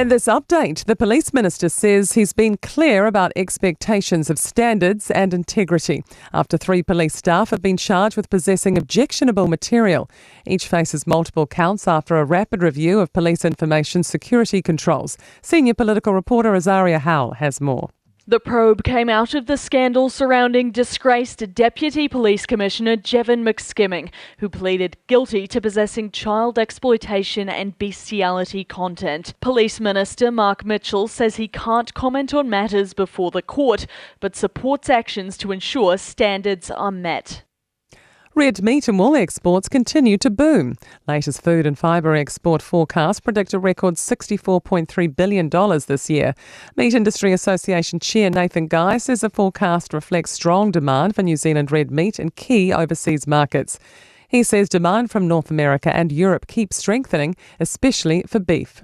In this update, the police minister says he's been clear about expectations of standards and integrity after three police staff have been charged with possessing objectionable material. Each faces multiple counts after a rapid review of police information security controls. Senior political reporter Azaria Howell has more. The probe came out of the scandal surrounding disgraced Deputy Police Commissioner Jevon McSkimming, who pleaded guilty to possessing child exploitation and bestiality content. Police Minister Mark Mitchell says he can't comment on matters before the court, but supports actions to ensure standards are met. Red meat and wool exports continue to boom. Latest food and fibre export forecasts predict a record $64.3 billion this year. Meat Industry Association Chair Nathan Guy says the forecast reflects strong demand for New Zealand red meat in key overseas markets. He says demand from North America and Europe keeps strengthening, especially for beef.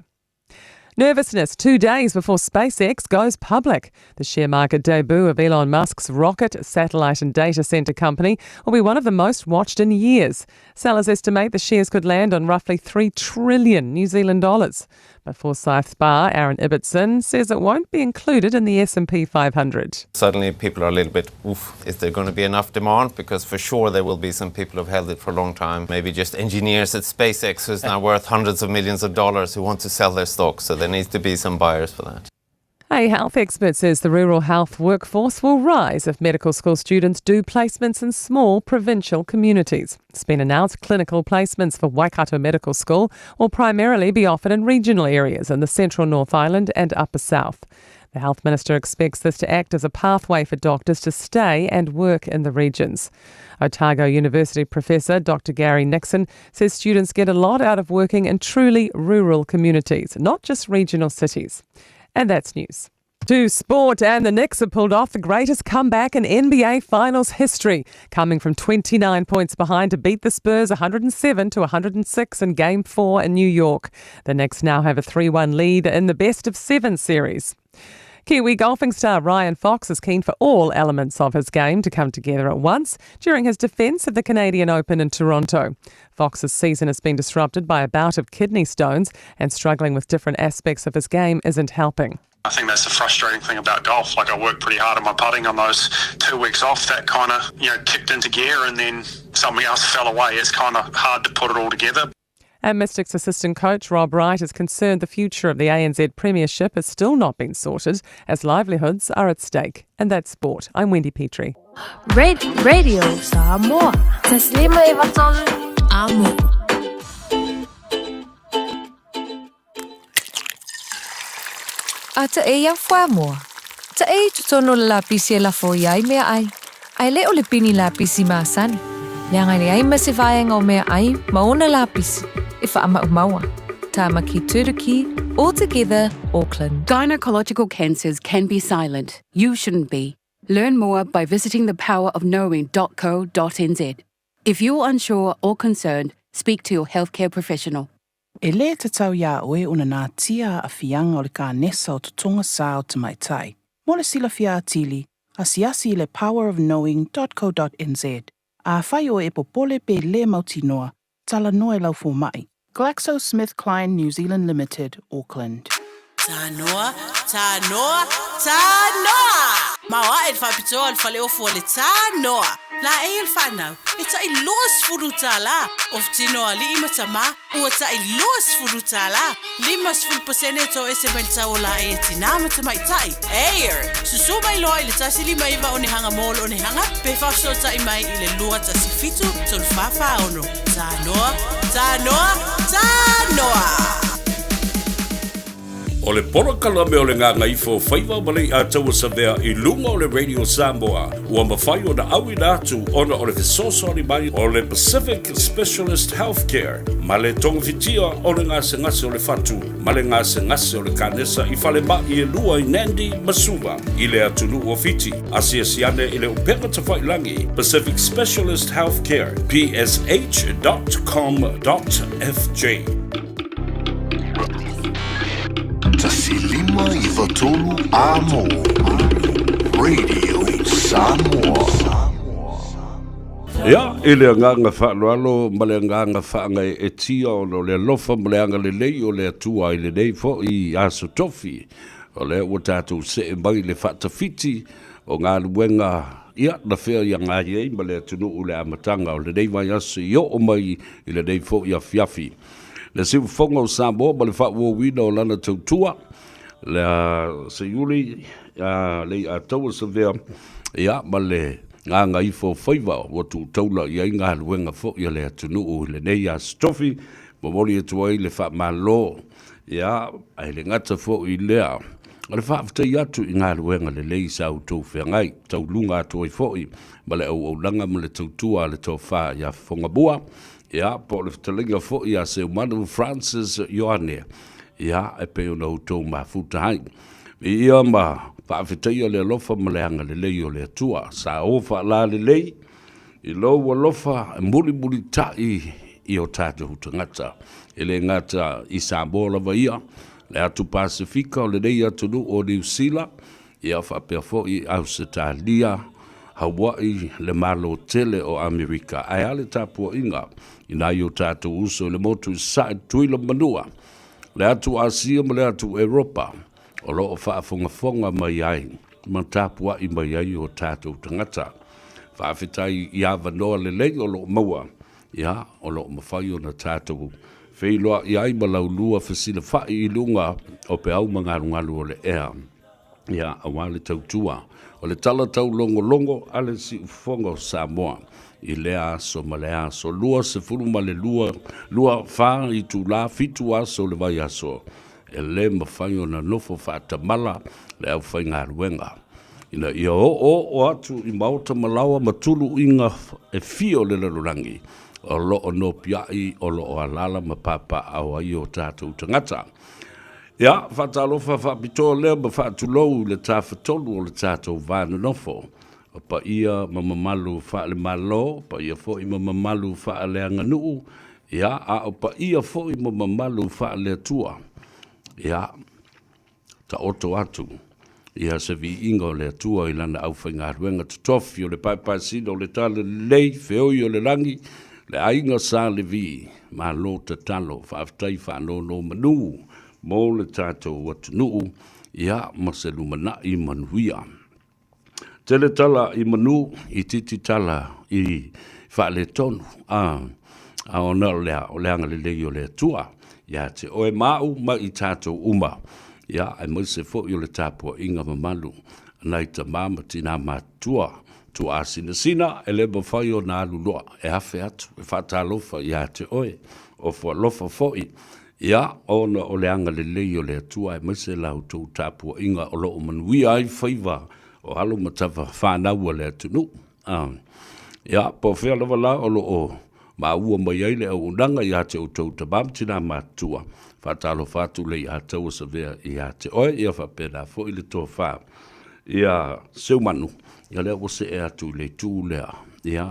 Nervousness 2 days before SpaceX goes public. The share market debut of Elon Musk's rocket, satellite and data center company will be one of the most watched in years. Sellers estimate the shares could land on roughly 3 trillion New Zealand dollars. But Forsyth Barr, Aaron Ibbotson, says it won't be included in the S&P 500. Suddenly people are a little bit, oof, is there going to be enough demand? Because for sure there will be some people who've held it for a long time. Maybe just engineers at SpaceX who's now worth hundreds of millions of dollars who want to sell their stock. So there needs to be some buyers for that. A health expert says the rural health workforce will rise if medical school students do placements in small provincial communities. It's been announced clinical placements for Waikato Medical School will primarily be offered in regional areas in the central North Island and Upper South. The health minister expects this to act as a pathway for doctors to stay and work in the regions. Otago University professor Dr. Gary Nixon says students get a lot out of working in truly rural communities, not just regional cities. And that's news. To sport, and the Knicks have pulled off the greatest comeback in NBA Finals history, coming from 29 points behind to beat the Spurs 107-106 in Game 4 in New York. The Knicks now have a 3-1 lead in the best-of-7 series. Kiwi golfing star Ryan Fox is keen for all elements of his game to come together at once during his defence of the Canadian Open in Toronto. Fox's season has been disrupted by a bout of kidney stones, and struggling with different aspects of his game isn't helping. I think that's the frustrating thing about golf. Like, I worked pretty hard on my putting on those 2 weeks off. That kind of, kicked into gear, and then something else fell away. It's kind of hard to put it all together. And Mystics assistant coach Rob Wright is concerned the future of the ANZ Premiership has still not been sorted as livelihoods are at stake. And that's sport. I'm Wendy Petrie. Red Radio Samoa. Taslima Amo. A ta e ia fuamoa. Ta e i totonu o le lapisi e lafo i ai meaai, a e le o le pini lapisi masani, leaga e leai ma se vaega o meaai ma ona lapisi e faamaumaua. Tāmaki Turuki, All Together, Auckland. Gynecological cancers can be silent. You shouldn't be. Learn more by visiting thepowerofknowing.co.nz. If you're unsure or concerned, speak to your healthcare professional. E lē tatau iā oe ona natia aafiaga o le kanesa o totoga sa o tamaitai. Mo le silafia atili, asiasi i le powerofknowing.co.nz. Afai oe e popole pe lē mautinoa, talanoa i lau fomaʻi. GlaxoSmithKline New Zealand Limited, Auckland. Tanoa, tanoa, tanoa! Maoaʻe le faapitoa o le faleofu o le Tanoa. Laei e le fanau, e taʻi $20, ofu tino a alii ma tamā, ua taʻi $20, 50% e toʻese mai le tau o laei a tinā ma tamaitai. Air! Susū mai loa i le 159 onehanga mall onehanga pe faafesootai mai i le 217 346. Tanoa, Tanoa, Tanoa! O le polokalame o le Gagaifo Faiva ma Leiataua Savea i luga o le Radio Samoa ua mafai ona auina atu ona o le fesoasoani mai o le Pacific Specialist Healthcare ma le togafitia o le gasegase o le fatu ma le gasegase o le kanesa i falemai e lua i Nandi ma Suva i le atunuu o Fiti. Asiasi ane i le upega tafailagi Pacific Specialist Healthcare, psh.com.fj. 153 Amo. Radio Samoa. Ia, i le agaga faaaloalo ma le agaga faagaeetia ona o le alofa ma le agalelei o le Atua i lenei foi aso tofi, o lea ua tatou see mai i le faatafiti o galuega, ia, na feagai ai ma le atunuu i le amataga o lenei vaiaso i oo mai i lenei foi afiafi. Le Siufofoga o Samoa ma le faauauina o lana tautua, le Seiuli Leiataua Savea, ia, ma le Gagaifo Faiva ua tuu taula i ai galuega foi a le atunuu i lenei Aso Tofi, momoli atu ai le faamalo, ia, ae le gata foi i lea, o le faafetai atu i galuega lelei sa outou feagai, tauluga atu ai foi ma le auaunaga ma le tautua a le Tofa ia Fofogamua, ia, po o le fetalaiga foi ia Seumanu Francis Ioane, ia, e pei ona outou mafuta ai. Viia ma faafetaia le alofa ma le agalelei o le Atua. Sa o faalalelei i lou alofa e mulimulitai i o tatou tagata. E le gata i Samoa lava ia, le atu Pasefika o lenei atunuu o Niu Sila, ia faapea foi Ausetalia, Hawaii, le Malo tele o Amerika. Ae a le tapuaiga i nai o tatou uso i le motu i Sasae, Tutuila ma Manua, le atu Asia ma le atu Eropa o lo o faafogafoga mai ai ma tapuai mai ai o tatou tagata. Faafetai i avanoa lelei o lo o maua, ia, o lo o mafai ona tatou feiloai ai ma laulua fesilafai i luga o peau magalugalu o le ea, ia, aua le tautua o le tala taulogologo a le Siufofoga o Samoa i lea aso ma lea aso, 22, 24 itula, 7 aso o le vaiaso, e le mafai ona nofo faatamala le aufaigaluega ina ia oooo atu i maota ma laoa ma tuluiga e fia o le lalolagi o lo o nopiai, o lo o alaala ma papaaao ai o tatou tagata. Ia, faatalofa faapitoa lea ma faatulou i le tafatolu o le tatou va nonofo, o paia ma mamalu faale-Malo, paia foi ma mamalu faaleaganuu, ia, a o paia foi ma mamalu faale-Atua. Ia, taoto atu ia se viiga o le Atua i Lana aufaigaluega totofi o le paepaesina o le talalelei, feoi o le lagi, le aiga Sa Levi, malo tatalo, faafetai faanonomanu mo le tatou atunuu, ia, ma se lumanai manuia. Tele tala i manu, itiiti tala i faaletonu, a, a ona o le a, o le agalelei o le Atua ia te oe ma au ma i tatou uma, ia, aemaise foi o le tapuaiga mamalu a nai tama ma tinā matutua, tuaasinasina e le mafai ona alu loa, e afe atu, e faatalofa ia te oe, ofo alofa foi, Ia, ona o le agalelei o le Atua aemaise la outou tapuaiga o lo o manuia ai faiva o alo ma tava fanau a le atunuu. A, ia, po o fea lava la o lo o maua mai ai le auaunaga ia te outou tama ma tinā matutua, faatalofa atu le Iataua Savea ia te oe, ia faapena foi le tofa ia Seumanu, ia lea ua see atu i le itu lea, ia,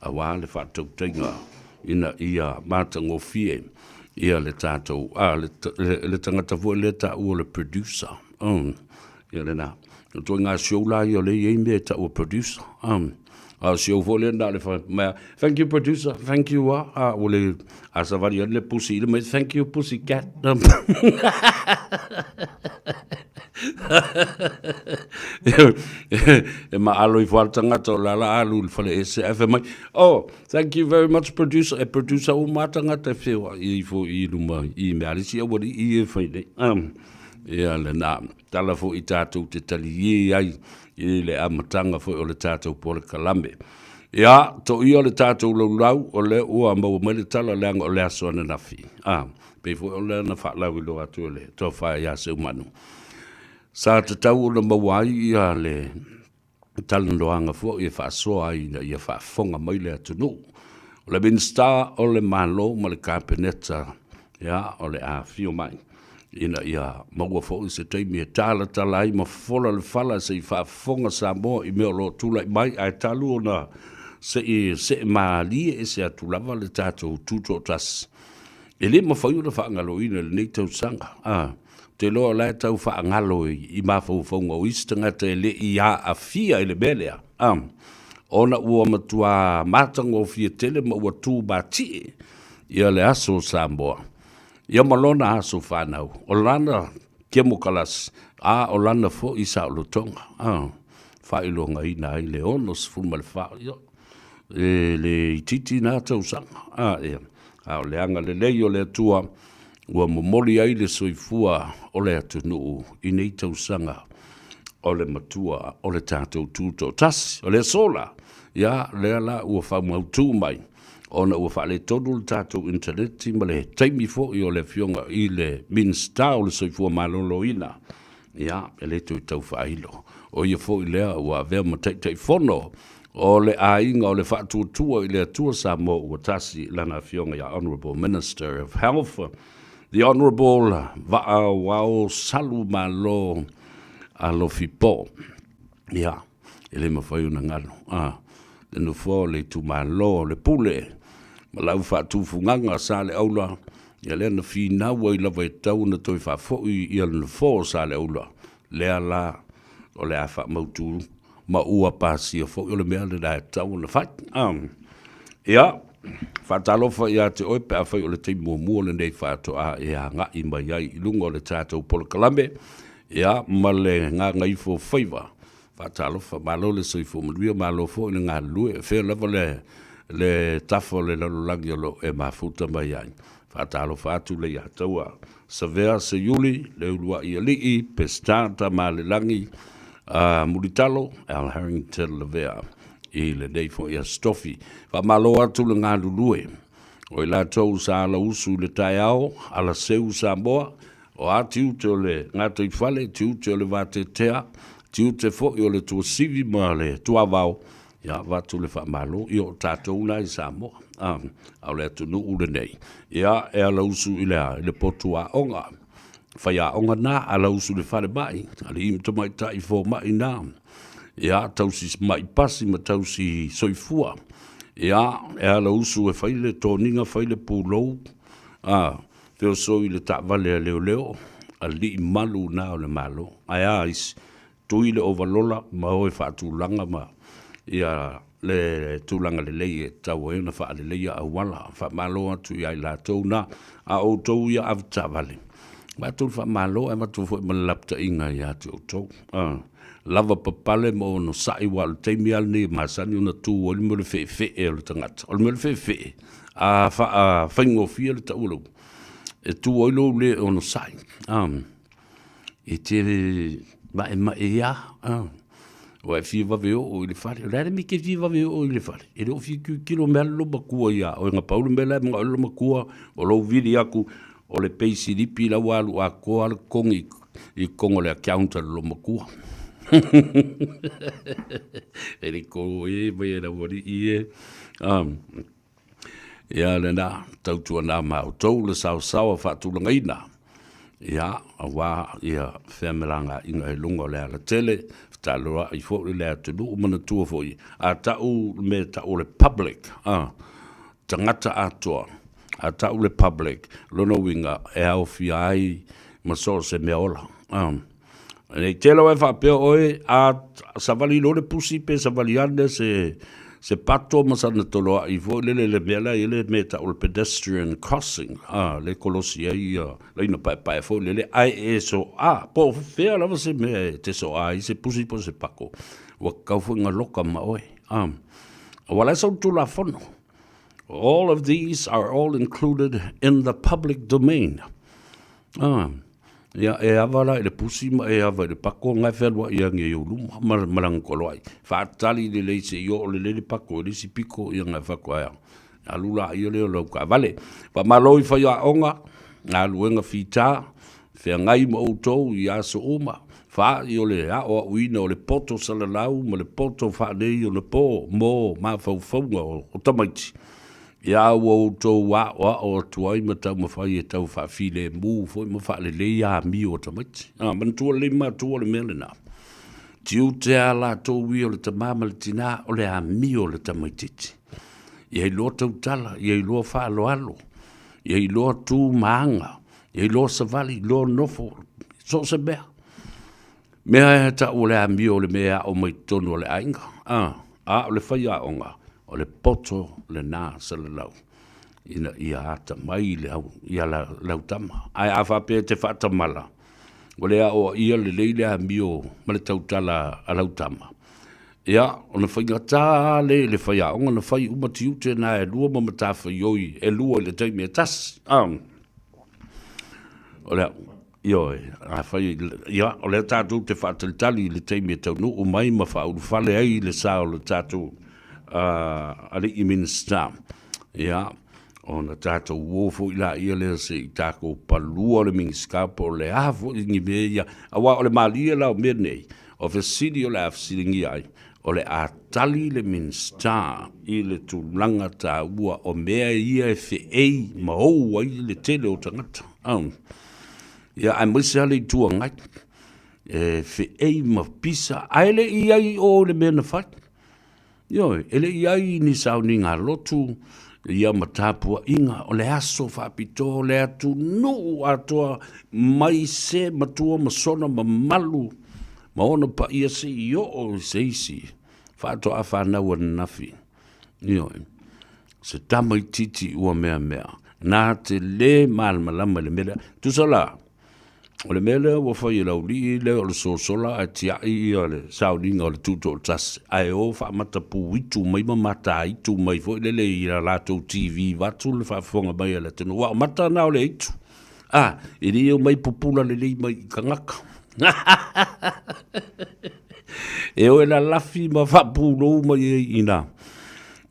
aua le faatautaiga ina ia matagofie ia le tatou, a, le, le, le tagata foi lea taua o le producer. Ia lena. O ituaiga show la ia o lea e i ai mea e tau o producer. A o show foi lea na o le fai mai, thank you producer, thank you a, a ua le, a savali atu le pusi i le mai, thank you pussy cat. E maalo ifo lava le tagata o la la alu i le faleese ae fai mai, oh, Thank you very much producer, e producer uma lava tagata e feoai ifo i luma i mea a le isi aualii e fai nei. Ia lena tala foi tatou te taliē ai i le amataga foi o le tatou polokalame. Ia, toia le tatou laulau o lea ua maua mai le tala leaga o le aso ananafi. A, pei foi o lea na faalauiloa atu e le Tofa ia Seumanu. Sa tatau ona maua ai ia le talanoaga foi e faasoa ai ina ia faafofoga mai le atunuu. O le Minisita o le Malo ma le Kapeneta, ia, o le a afio mai ina ia maua foi se taimi e talatala ai ma fofola le fala se i faafofoga Samoa i mea o lo o tulai mai, ae talu ona se i see malie ese atu lava le tatou tutoatasi. E le mafai ona faagaloina i lenei tausaga. A. Ou te iloa o la e tau faagalo i mafaufauga o isi tagata e le i aafia i le mea lea, a, ona ua matuā matagofie tele ma ua tu matie ia le aso o Samoa, ia ma lona aso fanau, o lana kemokalasi, a o lana foi saolotoga, a faailogaina ai le 64, ia, e le itiiti na tausaga, a, ia, a o le agalelei o le Atua ua momoli ai le soifua o le atunuu i nei tausaga o le matua o le tatou Tutoatasi. O le aso la, ia, lea la ua faamautu mai ona ua faaletonu le tatou initaneti ma le taimi foi o le Afioga i le Minisita o le Soifua Maloloina, ia, e le toe tau faailo. O ia foi lea ua avea ma Taitaifono o le Aiga o le Faatuatua i le Atua Samoa ua tasi, lana Afioga ia Honourable Minister of Health, The Honourable Vaaauao Salu Malo Alofi Po. Ia, e le mafai ona galo, a, le nofoa o le itumalo o le Pule ma lau faatufugaga Saleaula, ia lea na finau ai lava e tatau ona toe faafoi ia le nofoa o Saleaula, lea la o le a faamautu ma ua pasia foi o le mea lena e tatau ona fai. Ia, faatalofa ia te oe pe afai o le taimi muamua lenei faatoa e agai mai ai i luga o le tatou polokalame, ia, ma le gagaifo faiva. Faatalofa, malo le soifua manuia, malo foi le galulue, e fea lava le, le tafa o le lalolagi o lo o e mafuta mai ai. Faatalofa atu le ia taua Savea Seiuli, le uluai alii, Peseta Tamalelagi, Mulitalo, Al Harrington Lavea i lenei foi Aso Tofi. Faamalo atu le galulue o i latou sa alausu i le taeao, alaseu Samoa, o a tiute o le gataifale, tiute o le vateatea, tiute foi o le tuasivi ma le tuavao, ia avatu le faamalo, ia o tatou la i Samoa, a, a o le atunuu lenei, ia e alausu i le a, i le potu aoga, faiaoga na, alausu i le falemai, alii ma tamaitai fomai na, ia tausi mai pasi ma tausi soifua, ia e alausu e fai le toniga, fai le pulou, a, feosoi i le taavale a leoleo, alii malu na o le Malo, ae a isi, Tui le ovalola ma o e faatulaga ma ia le tulaga lelei e tatau ai ona faaleleia auala. Faamalo atu ia i latou na, a o outou ia avetaavale, avatu le faamalo ae avatu foi ma le lapataiga ia te outou. Lava papale ma onosai aua o le taimi lava lenei e masani ona tu ai le mea o le feefee o le tagata. O le mea o le feefee, a faafaigofie le tau o le upu, e tu ai lou le onosai. E te maemae ia, ua e fia vave oo i le fale. O le a le mea e te fia vave oo i le fale? E le o fia tilotilo mea lou matua ia oe. Na pau le mea la e manao ai lou matua, o lou vili atu o le peisilipi la ua alu atoa le totogi i totonu o le account a le loomatua. E le to e mai e lau alii e. Ia lena, tautuana ma outou le saosaoa faatulagaina, ia, aua ia feamelagaaiga i luga o le alatele, fetaloai foi le atunuu, manatua foi, a tau le mea e tau o le public, a, tagata atoa, a tau le public, lona uiga e aofia ai ma so o se mea ola, a. Nei tele oe faapea oe a savali loa le pusi pe savali ane se se pato ma sana toloai foi lele le mea la i le mea tau le pedestrian crossing a le kolosi ai ia laina paepae foi lele ae e so a po o fea lava se mea e te so ai se pusi po se pako ua tatau foi na loka ma oe a aua la e sau Tulafono. All of these are all included in the public domain. Ah, ia, e ava la i le pusi ma e ava i le pako, nga e fealuai ange i ou luma, ma, ma lana toloai. Faatali lelei seia oo lelei le pako i le isi piko, ia nga e fatu ai a. Alu laia lea o lau taavale. Faamalo i faiaoga, galuega fita, feagai ma outou i aso uma, faai o le aoaoina o le poto salalau ma le poto faaneionapo mo mafaufauga o tamaiti. Ia ua outou aoao atu ai ma taumafai e tau faafilemu foi ma faalelei amio a tamaiti. A, manatua lelei matua le mea lena. Tiute a latou ia o le tamā ma le tinā o le amio o le tamaitiiti. Ia iloa tautala, ia iloa faaaloalo, ia iloa tu ma aga, ia iloa savali, iloa nofo, so o se mea. Mea e tau o le amio o le mea e aʻo mai totonu o le aiga. A. A o le faiaoga, o le poto lena salalau ina ia atamai le au, ia lau tama. Ae a faapea e te faatamala, ua le aoaia lelei le amio ma le tautala a lau tama, ia, ona faigata lava lea i le faiaoga ona fai uma tiute na e lua ma matafaioi e lua i le taimi e tasi. O le Ioe, afai, ia, o lea tatou te faatalitali i le taimi e taunuu mai ma faaulufale ai le sa o le tatou alii Minisita, ia, ona tatou o foi laia lea se i tatou palua le Minisita po o le a foi ni mea ia, aua o le malie la o mea nei, o fesili o le a fesiligia ai, o le a tali le Minisita i le tulaga taua o mea ia e feei ma ou ai le tele o tagata. Ia, aemaise lava le Itu Agai, e feei ma pisa, ae le i i ai i o i le mea na fai. Ioe, e le i i ai ni sauniga lotu, ia ma tapuaiga, o le aso faapitoa o le atunuu atoa mai se matua ma sona mamalu ma ona paia se i oo i se isi faatoa fanau ananafi. Ioe, se tamaitiiti ua meamea, na te lē malamalama i le mea lea. Tusa la, o le mea lea ua fai e le aualii lea o le sosola ae tiai ia le sauniga o le Tutoatasi ae o faamatapuitu mai ma mataitu mai foi lele i a latou TV vaeatu le faafofoga mai a le atunuu. Aua o mata na o le aitu. A, e le omai pupula lelei mai i tagata. E o e lalafi ma faapulou mai ai i ina.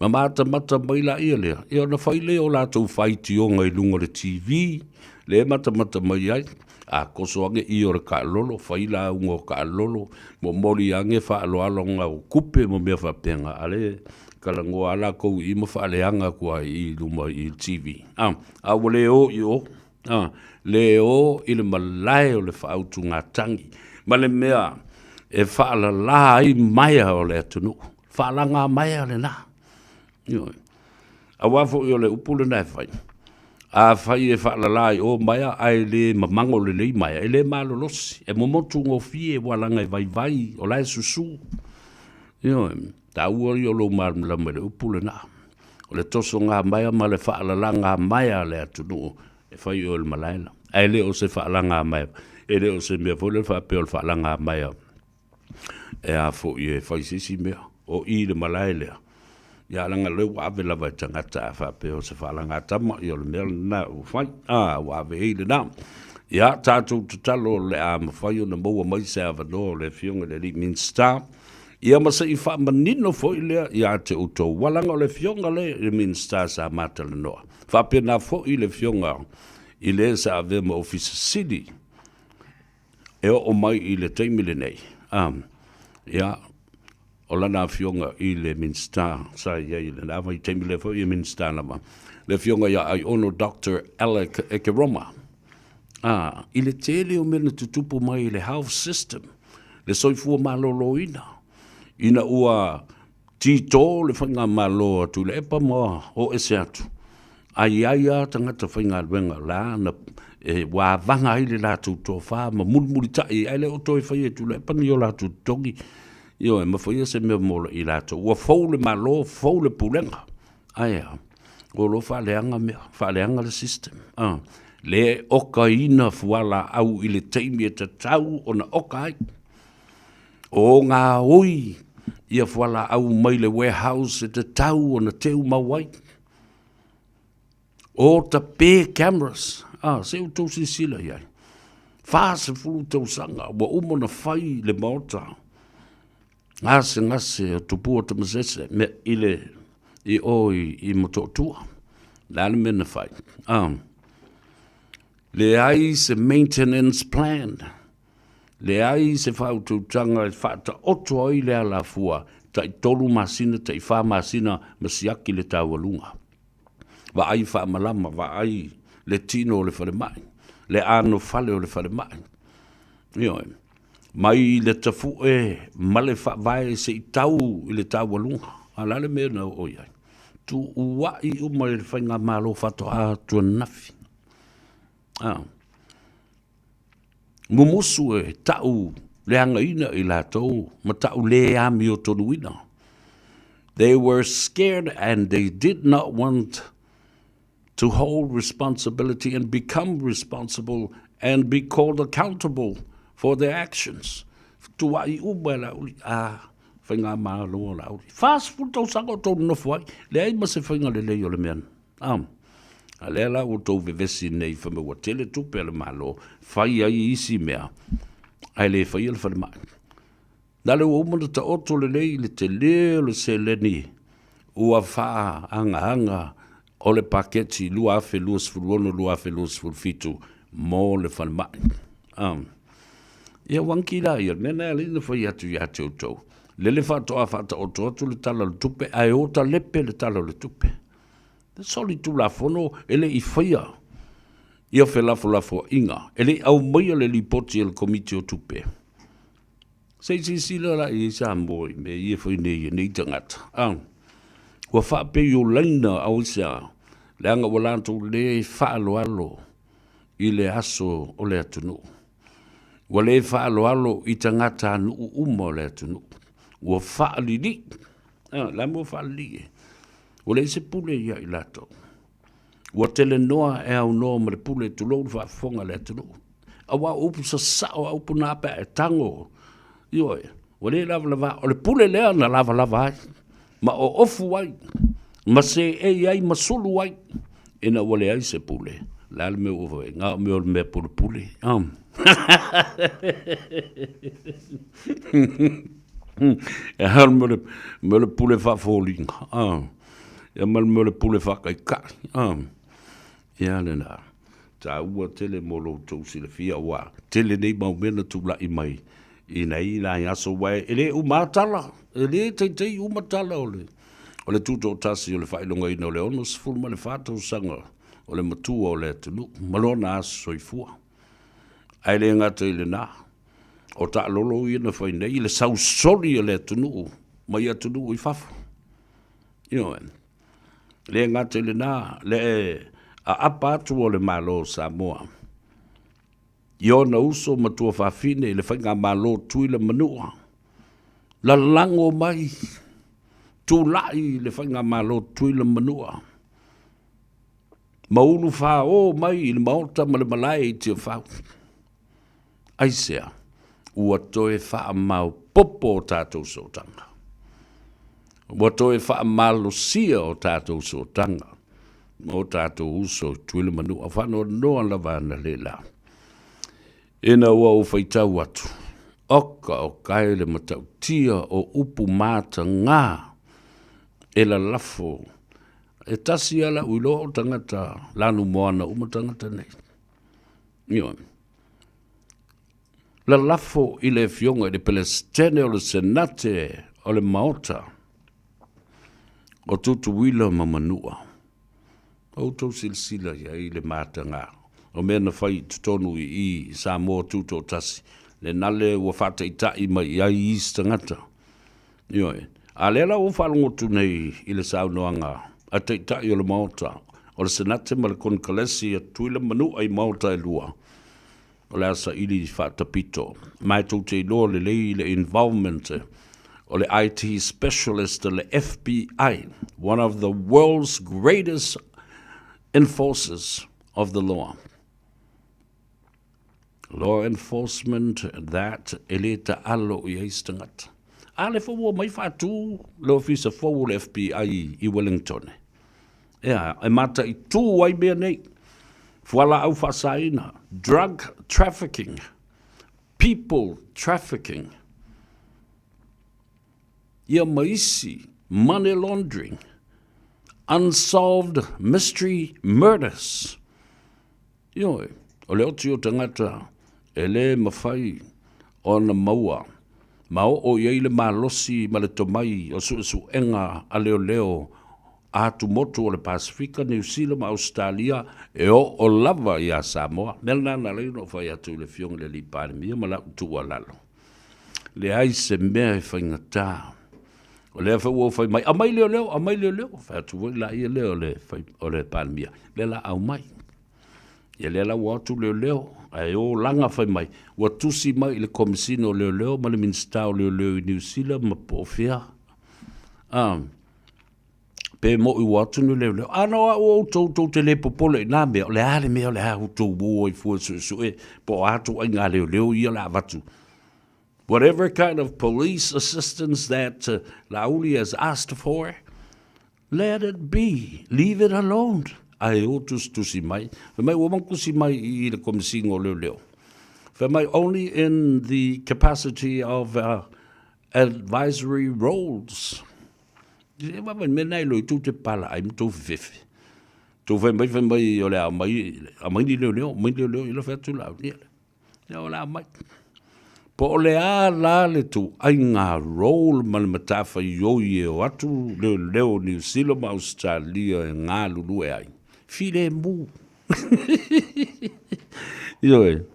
Ma matamata mai laia lea, ia ona fai lea o latou faitioga i luga o le TV, lea e matamata mai ai, a toso ane i o le taalolo, fai lauga o taalolo, momoli ane faaaloaloga o tupe ma mea faapena, a lea e talanoa lava latou i i ma faaleaga atu lava i luma i le TV. A, a ua le o i o, a, le o i le malae o le faautugatagi ma le mea e faalala ai maea o le atunuu, faalaga maea lena. Ioe. Aua foi o le upu lena e fai, afai e faalala i o maea ae le mamago lelei maea, e le malolosi, e momotu gofie ua laga e vaivai, o la e susu. Ioe, taua ia o lou malamalama i le upu lena. O le tosoga maea ma le faalalaga maea a le atunuu e fai oe le malae la. Ae le o se faalaga maea, e le o se mea foi lea faapea o le faalaga maea e a foi e fai se isi mea. O i le malae lea, ia leaga o lea ua ave lava e tagata a faapea o se faalagatama, ia o le mea lena ua fai, a ua ave ai lena. Ia, tatou tatalo o le a mafai ona maua mai se avanoa o le Afioga i le alii Minisita, ia ma se i faamanino foi lea ia te outou, aua leaga o le Afioga lea i le Minisita sa ma talanoa, faapena foi le Afioga i le sa avea ma Ofisa Sili e oo mai i le taimi lenei, ia, o lana afioga i le Minisita sa i ai i lena vaitaimi lea foi e Minisita lava, le afioga ia Aiono Doctor Alec Ekeroma, a, i le tele o mea na tutupu mai i le health system, le soifua maloloina, ina ua tito le faigamalo a Tuilaepa ma o ese atu, a i ai lava tagata faigaluega la na e ua avaga ai le latou tofa ma mulimulitai ae le o toe faia e Tuilaepa ni o latou totogi, ioe, ma faia se mea mo i latou. Ua fou le Malo, fou le Pulega, ae a? Ua loa faaleaga mea, faaleaga le system, a, le okaina fualaau i le taimi e tatau ona oka ai. O gaoi ia fualaau mai le warehouse e tatau ona teu mau ai. O tape cameras, a, se i outou silasila i ai. 40 tausaga ua uma ona fai le maota gasegase o Tupua Tamasese me, i le i o i, i Motootua. Le a le mea na fai? A, leai se maintenance plan. Leai se faautautaga e faataoto ai le alafua tai tolu masina tai fa masina ma siaki le taualuga. Vaai faamalama, vaai le tino o le falemai, le anofale o le falemai. Ioe. Mai le tafue ma le faavae se i tau i le taualuga. A o le a le mea na oo i ai? Tuuai uma i le faigamalo faatoa atu ananafi. Ah. Mumusu e ta'u leagaina i latou ma ta'u le amiotonuina. They were scared and they did not want to hold responsibility and become responsible and be called accountable for their actions. Tuaʻi uma e Laauli, a faigamalo o Laauli. 40 tausaga o tou nonofo ai, leai ma se faiga lelei o le mea. A, a lea la ua tou vevesi nei fai mai ua tele tupe a le Malo, fai ai isi mea, ae le faia le falemai. Na lea ua uma ona taoto lelei le tele o le seleni ua faaagaaga o le paketi 2026/2027 mo le falemai. Ia ua anki la ia, le mea lena e ala ai ona fai atu ia te outou, lele faatoa faataoto atu le Tala o le Tupe ae o talepe le Tala o le Tupe. Solitulafono e le i faia ia felafolafoaiga, e le i aumaia le lipoti a le Komiti o Tupe. Se i silasila la i ai Samoa i mea ia e fai nei e nei tagata, a ua faapeiolaina aisea, leaga ua latou le faaaloalo i le aso o le atunuu. Ua le faaaloalo i tagatanuu uma o le atunuu. Ua faalilii, a, le a le mea ua faalilii ai? Ua leai se pule ia i latou. Ua telenoa e aunoa ma le pule, tulou le faafofoga a le atunuu. Aua o upu sasao a upu na pe a e tago, ioe, ua le lavalava. O le pule lea na lavalava ai, ma oofu ai, ma seei ai, ma sulu ai, ina ua leai se pule. O le a le mea ua fai ai? Na o mea o le mea pulepule. E a le mea o le pule faafoliga? Ia ma le mea o le pule faataitai. Ia lena. Taua tele mo lo outou silafia ua tele nei mau mea na tulai mai i nei nai aso aua e le uma lava tala, e le teitei uma tala o le o le tutoatasi o le faailogaina o le 64 tausaga o le matua o le atunuu ma lona aso soifua. Ae le gata i lena, o taalolo ia na fai nei i le sausoli o le atunuu mai atunuu i fafo. Ioe. Le gata i lena, le aapa atu o le Malo o Samoa i ona uso ma tuafafine i le Faigamalo Tuila Manua, lalago mai, tulai le Faigamalo Tuila Manua, ma ulufāō mai i le Maota ma le Malae i Tiafau. Aisea? Ua toe faamaopoopo o tatou sootaga. Ua toe faamalosia o tatou sootaga ma o tatou uso i Tutuila ma Manua. Faanoanoa lava analeila ina ua ou faitau atu, oka oka e le matautia o upu mataga e lalafo. E tasi lava lau iloa o tagata lanumoana uma tagata nei. Ioe. Lalafo i le Afioga i le Peresetene o le Senate o le Maota o Tutuila ma Manua. Outou silasila i ai le mataga o mea na fai i totonu i i i Samoa Tutoatasi, lenale ua faataitai mai i ai isi tagata. Ioe. A lea la ua ou faalogo atu nei i le saunoaga a Taitai o le Maota, o le Senate ma le Konekaresi a Tutuila ma Manua i Maota e lua, o le a saili faatapito. Ma e tou te iloa lelei le involvement o le IT specialist a le FBI, one of the world's greatest enforcers of the law. Law enforcement that e le taalo i ai se tagata. A le foi ua mai faatu le ofisa fou o le FBI i Wellington. Ea, e mataitū ai mea nei. Fualaau faasaina, drug trafficking, people trafficking, ia ma isi money laundering, unsolved mystery murders. Ioe, o le oti o tagata e le mafai ona maua ma oo i ai le malosi ma le tomai o suesuega a leoleo a atumotu o le Pasefika, Niu Sila ma Ausetalia e oo lava iā Samoa. Mea lena na ala ai ona ou fai atu i le Afioga i le Alii Palemia ma lau tuualalo, leai se mea e faigata. O lea foi ua ou fai mai, aumai leoleo, aumai leoleo. Fai atu foi laia lea o le, o le Palemia, lea la aumai. Ia lea la ua o atu leoleo, ae o laga fai mai, ua tusi mai i le Komesina o Leoleo ma le Minisita o Leoleo i Niu Sila ma po o fea. Ah. Pe moʻi ua atu ni leoleo. A na o au o outou tou te le popole i nā mea, o le a le mea o le a outou o ai fua e suesue, po o a ituaiga leoleo ia o le a avatu. Whatever kind of police assistance that Laauli has asked for, let it be, leave it alone. Ae o tusitusi mai, fai mai ua uma tusi mai i le Komesina o Leoleo. Fai mai only in the capacity of uh, advisory roles. E wawa mea nei loi tou te pala ai ma tou fefefe. Tou fai mai fai mai o le a mai, a mai ni leoleo, mai ni leoleo, ila fai atu la, ia. Ia o le a mai. Po o le a la le ituaiga role ma le matafaioi e o atu leoleo o Niu Sila ma Ausetalia e galulue ai. Filemu. Ioe.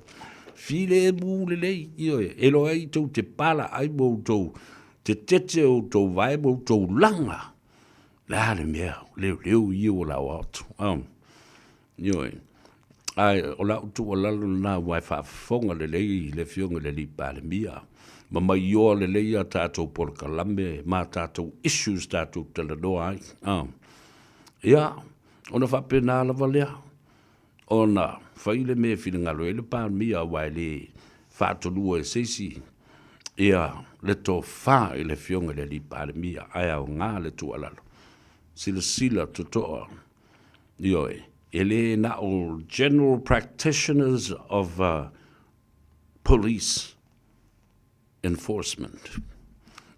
Filemu lelei. Ioe. E loa ai tou te pala ai ma outou tetete o outou vae ma outou laga. Le a le mea, leoleo ia ua laoa atu. Um. Ioe. Ae o lau tuualalo lena aua e faafofoga lelei le Afioga i le Alii Palemia ma maioa lelei a tatou polokalame ma a tatou issues tatou te talanoa ai. A. Ia, ona faapena lava lea ona fai le mea e finagalo i ai le Palemia aua e le faatolua e se isi ia le tofa i le Afioga i le Alii Palemia, ae aoga le tuualalo. Silasila totoa Ioe, e le na o general practitioners of police enforcement.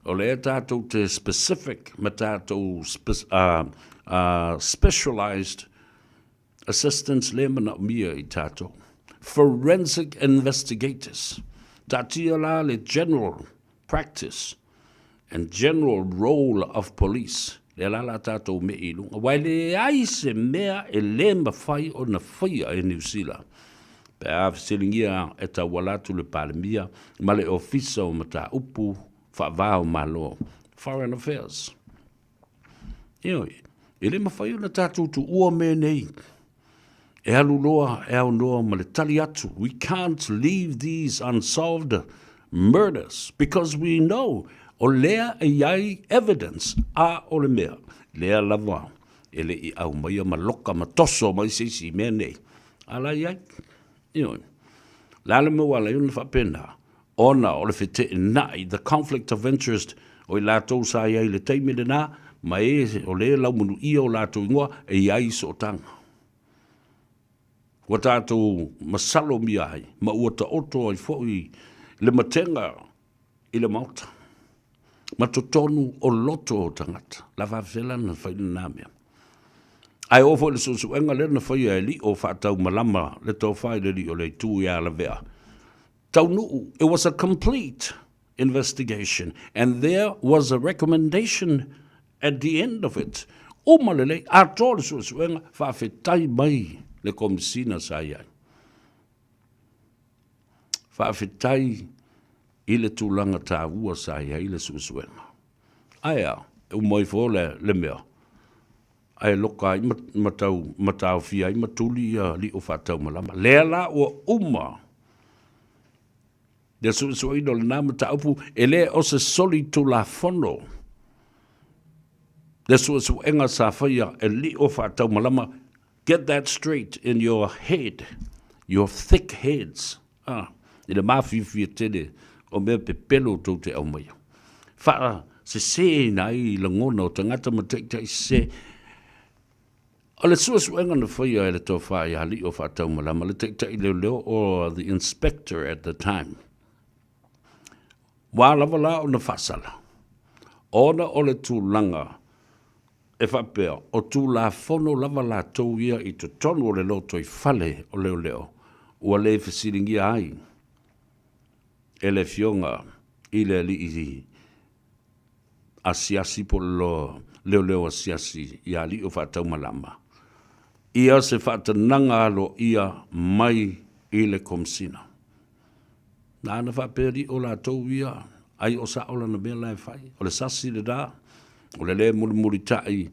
O lea tatou te specific ma tatou specialized assistance lea manaomia i tatou. Forensic investigators. Taatia la le general practice and general role of police, lea la la tatou me'i i luga, aua e leai se mea e le mafai ona faia e Niu Sila pe a fesiligia e tauala atu le Palemia ma le Ofisa o Mataupu Faava o Malo, Foreign Affairs. Ioe, e le mafai ona tatou tuua mea nei e alu loa e aunoa ma le tali atu. We can't leave these unsolved murders because we know o lea e i ai evidence a o le mea lea lava e le i aumaia ma loka ma toso mai se isi i mea nei. A la i ai. Ioe. Le a le mea ua ala ai ona faapena? Ona o le feteenai, the conflict of interest, o i latou sa i ai i le taimi lena, ma e o lea e laumanuia o latou ingoa, e i ai sootaga. Ua tatou masalomia ai, ma ua taoto ai foi le matega i le Maota, ma totonu o loto o tagata. La faafefea la ona fai lena mea? Ae oo foi i le suesuega lea na faia e Lio faataumalama le tofa i le alii o le Itu ia Lavea, taunuu, it was a complete investigation and there was a recommendation at the end of it. Uma lelei, atoa le suesuega, faafetai mai le Komesina sa i ai. Faafetai i le tulaga taua sa i ai le suesuega. Ae a, e uma ifo le, le mea, ae loka ai ma tau ma taofia ai ma tuli ia lio faataumalama. Lea la ua uma le suesueina o lena mataupu, e le o se solitulafono le suesuega sa faia e lio faataumalama. Get that straight in your head, your thick heads. Ah, i le mafiafia tele o mea pepelo tou te aumaia. Faasesēina ai lagona o tagata ma taitai sesē. O le suesuega na faia e le tofa ia Lio Faataumalama, le taitai leoleo or the inspector at the time, ua lava la ona faasala, ona o le tulaga E faapea, o Tulafono lava latou ia i totonu o le lotoifale o leoleo ua le fesiligia ai e le Afioga i le Alii Asiasi po o le Leoleo Asiasi ia Alii Faataumalama ia se faatanaga aloaia mai i le Komesina. Nāna faapea alii o latou ia, ai o sao lana mea la e fai. O le sasi lena, o le lē mulimulitaʻi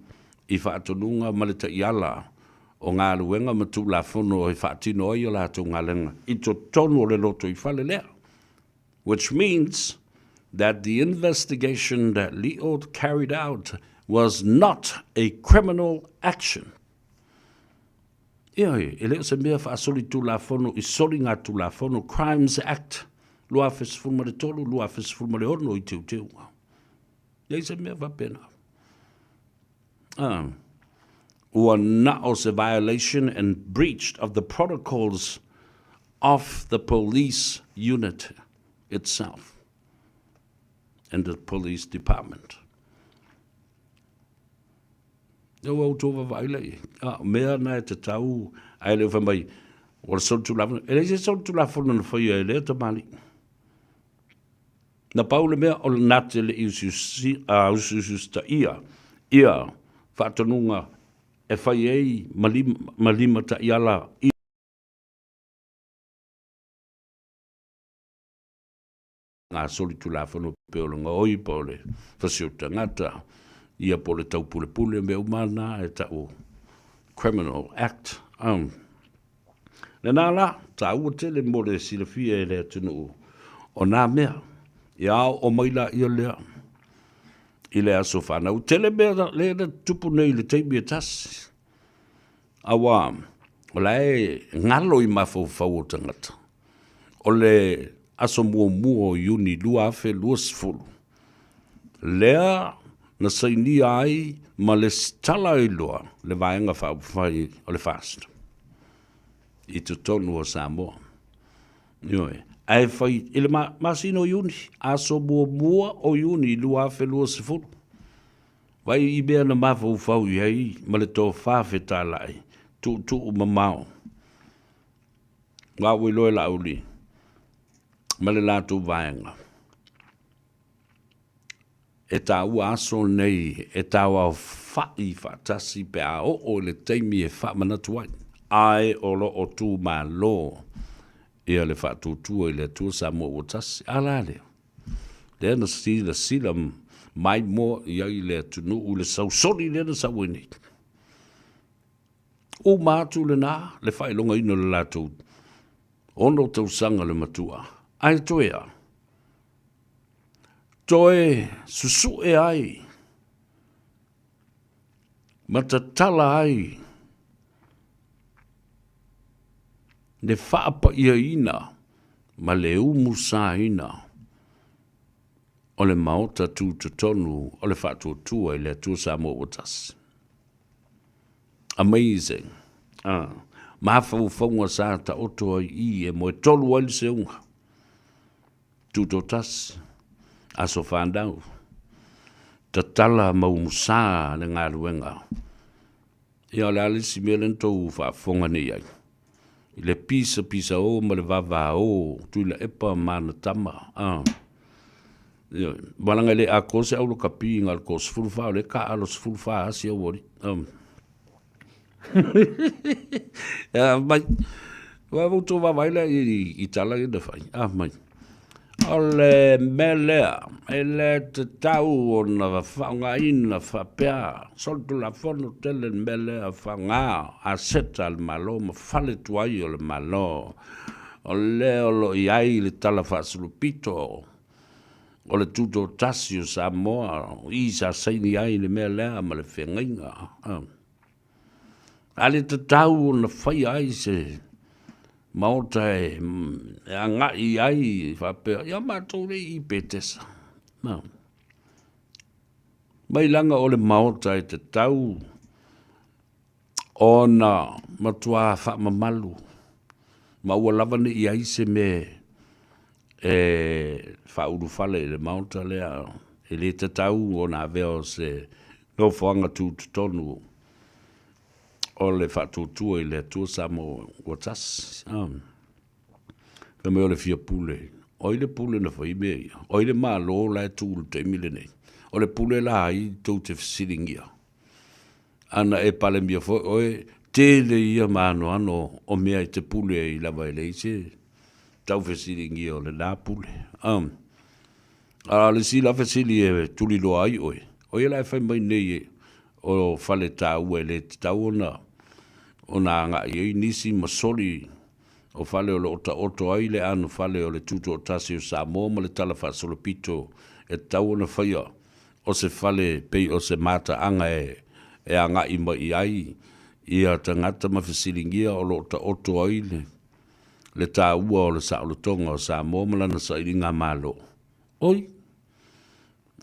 i faatonuga ma le taiala o galuega ma tulafono e faatino ai a latou galuega i totonu o le lotoifale lea. Which means that the investigation that Leo carried out was not a criminal action. Ioe, e le o se mea faasolitulafono i soligatulafono Crimes Act 2013, 2016 i teuteuga. Leai se mea faapena. Ah. Ua na o se violation and breach of the protocols of the police unit itself and the police department. Ia ua outou vaavaai la i ai. A, o mea na e tatau, ae le o fai mai, o le solitulafono. E leai se solitulafono na faia e lea tamalii. Na pau le mea o le na te le i usiusiusitaia ia faatonuga e fai ai ma ma lima taiala i ngā solitulafono pei o le gaoi po o le fasi o tagata, ia po o le taupulepule, mea uma na e ta'u Criminal Act. Lena la, tāua tele mo le silafia e le atunuu o nā mea. Ia oo mai laia lea i le aso fanau. Tele mea lea na tupu nei i le taimi e tasi. Auā, o la e galo i mafaufau o tagata. O le aso muamua o Iuni 2020, lea na sainia ai ma lesitala ai loa le Vaega Faaupufai o le FAST i totonu o Samoa. Ioe, ae fai i le masina o Iuni, aso muamua o Iuni 2020, Vai i mea na mafaufau i ai ma le tofa fetalai, tuutuu mamao. Ua ua iloa e Laauli ma le latou vaega e taua aso nei e tauaofa'i faatasi pe a oo i le taimi e faamanatu ai, ae o lo o tumalo ia le faatuatua i le Atua Samoa ua tasi. A la lea? Lea na silasila maimoa i ai le atunuu i le sausoli lea na sau ai nei. Uma atu lena le faailogaina o le latou ono tausaga le matua, ae toe a? Toe susue ai ma tatala ai le faapaiaina ma le umusaina o le Maota Tutotonu o le Faatuatua i le Atua Samoa ua Tasi. Amazing. Ah, mafaufauga sa taoto ai i e moe tolu ai le seuga. Tutoatasi, aso fanau, tatala ma umusa le galuega. Ia o le a le isi mea lea na tou faafofoga nei ai? I le pisapisa o ma le vavao Tuilaepa ma ana tama. Ah. Ioe. Malaga e le atoa se aulakapi na o le toasefulufa o lea e taaalo sefulufa lava si aualii. Ah. Ia mai. Ua outou vaavaai lea i tala ia na fai. Ah mai. O le mea lea, e le tatau ona faaaogaina faapea solitulafono tele le mea lea faaaoga aseta a le Malo ma fale tuai o le Malo. O lea o lo o i ai le tala faasolopito o le Tutoatasi o Samoa, i sa saini ai le mea lea ma le feagaiga. A le tatau ona faia ai se maota e agai ai faapea, ia matou le i Petesa. Na. Mai laga o le maota e tatau ona matua faamamalu ma ua lava ne i ai se mea e faaulufale i le maota lea e le tatau ona avea o se nofoaga tutotonu o le faatuatua i le Atua Samoa ua tasi. Fai mai o le fia pule. O ai le pule na fai mea ia? O ai le Malo la e tu i le taimi lenei? O le pule la ai tou te fesiligia? Ana e palemia foi oe, tele ia ma anoano o mea e te pule ai lava e leai se taufesiligia o lena pule. A o le isi la fesili e tuliloa ai oe, o ia la e fai mai nei o fale taua e le tatau ona ona agai ai nisi ma soli o fale o lo o taoto ai le anofale o le Tutoatasi o Samoa ma le Tala Faasolopito e tatau ona faia. o se fale pei o se mataaga e e agai mai i ai ia tagata ma fesiligia o lo o taoto ai le le taua o le saolotoga o Samoa ma lana sailiga malo. Oi!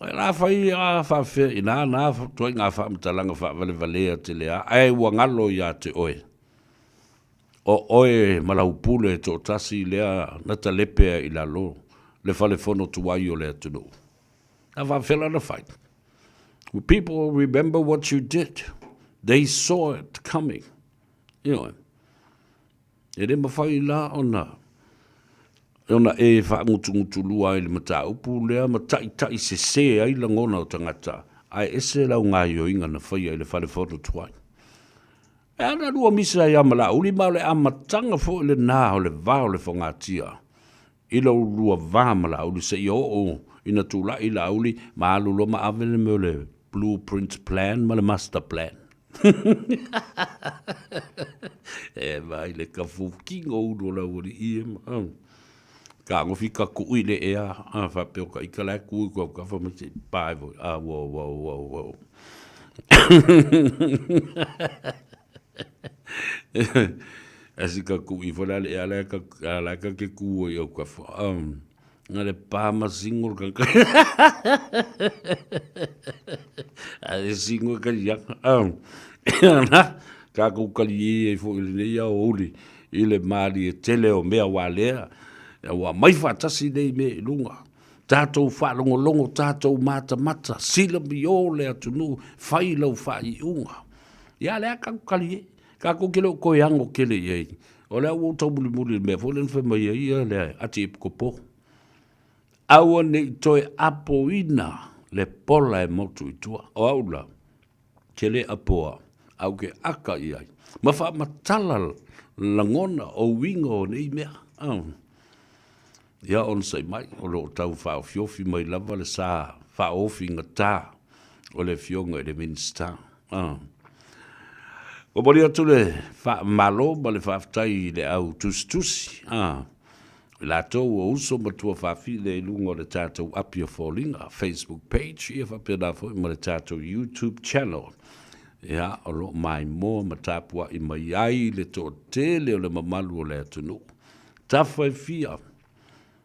Ai la fai a faafefea ina na ituaiga faamatalaga faavalevalea tele a, ae ua galo ia te oe. O oe ma lau pule toatasi lea na talepe ai i lalo le fale fono tuai o le atunuu. A faafefea la ona fai? People remember what you did. They saw it coming. Ioe. E le mafai la ona ona e faagutugutulua ai le mataupu lea ma taʻitaʻi sesē ai lagona o tagata, ae ese lau gaoioiga na faia i le fale fono tuai. E ana lua misa ia Malauli ma o le amataga foi lena o le va o le fogatia i lou lua va ma Laauli seia oo ina tulai Laauli ma alu loa ma ave le mea o le blueprint plan ma le master plan. E vai le kafukiga o ulu o le aualii e ma. Kagofi ka kui le ea a faapea o ka ika la e ku i ku au kafa mai se i pae foi. A ua ua ua ua. A si ka kui foi la le ea la ka la ka ke ku i au kafa. Nga le pa ma singo ka ka. A e singo ka ia. Na ka ku kali e foi le nei au uli i le malie tele o mea ua lea, ua mai faatasi nei mea i luga. Tatou faalogologo, tatou matamata, silamio le atunuu, fai lau faaiuga. Ia lea ka kali e. Kākou ke le o koe ago kele i ai. O lea ua ou taumulimuli i le mea foi lea na fai mai ai ia le ati epikopo. Aua ne i toe apoina le pola e motu i tua. O au la, ke le apoa, a ou ke aka i ai, ma faamatala lagona o uiga o nei mea. Ia onosai mai, o lo o tau faaofiofi mai lava le sa faaofi gata o le Afioga i le Minisita. Momoli atu le faamalo ma le faafetai i le au tusitusi, i latou o uso ma tuafafine i luga o le tatou api o foliga, Facebook page, ia faapena foi ma le tatou YouTube channel. Ia, o lo o maimoa ma tapuai mai ai le toatele o le mamalu o le atunuu. Tafa e fia,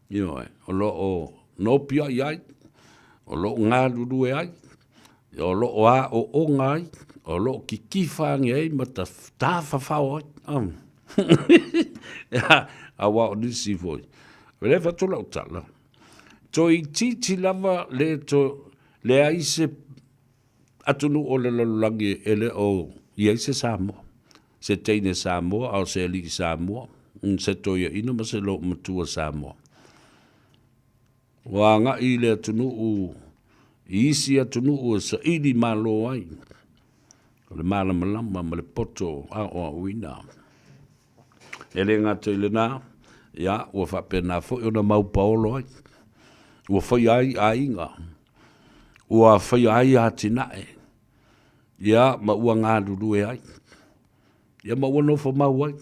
ioe, o lo o nopiai ai, o lo o galulue ai, o lo o aooga ai, o lo o kikifa ane ai ma tafafao ai. Aua o nisi foi, o lea e fai atu lau tala, toeitiiti lava le to, leai se atunuu o le lalolagi e le o i ai se Samoa, se teine Samoa a o se alii Samoa, se toeaina ma se loomatua Samoa. Ua agai i le atunuu i isi atunuu e saili malo ai o le malamalama ma le poto aoaoina. E le gata i lena, ia, ua faapena foi ona maupaolo ai, ua faia ai aiga, ua faia ai atinae, ia, ma ua galulue ai, ia ma ua nofo mau ai.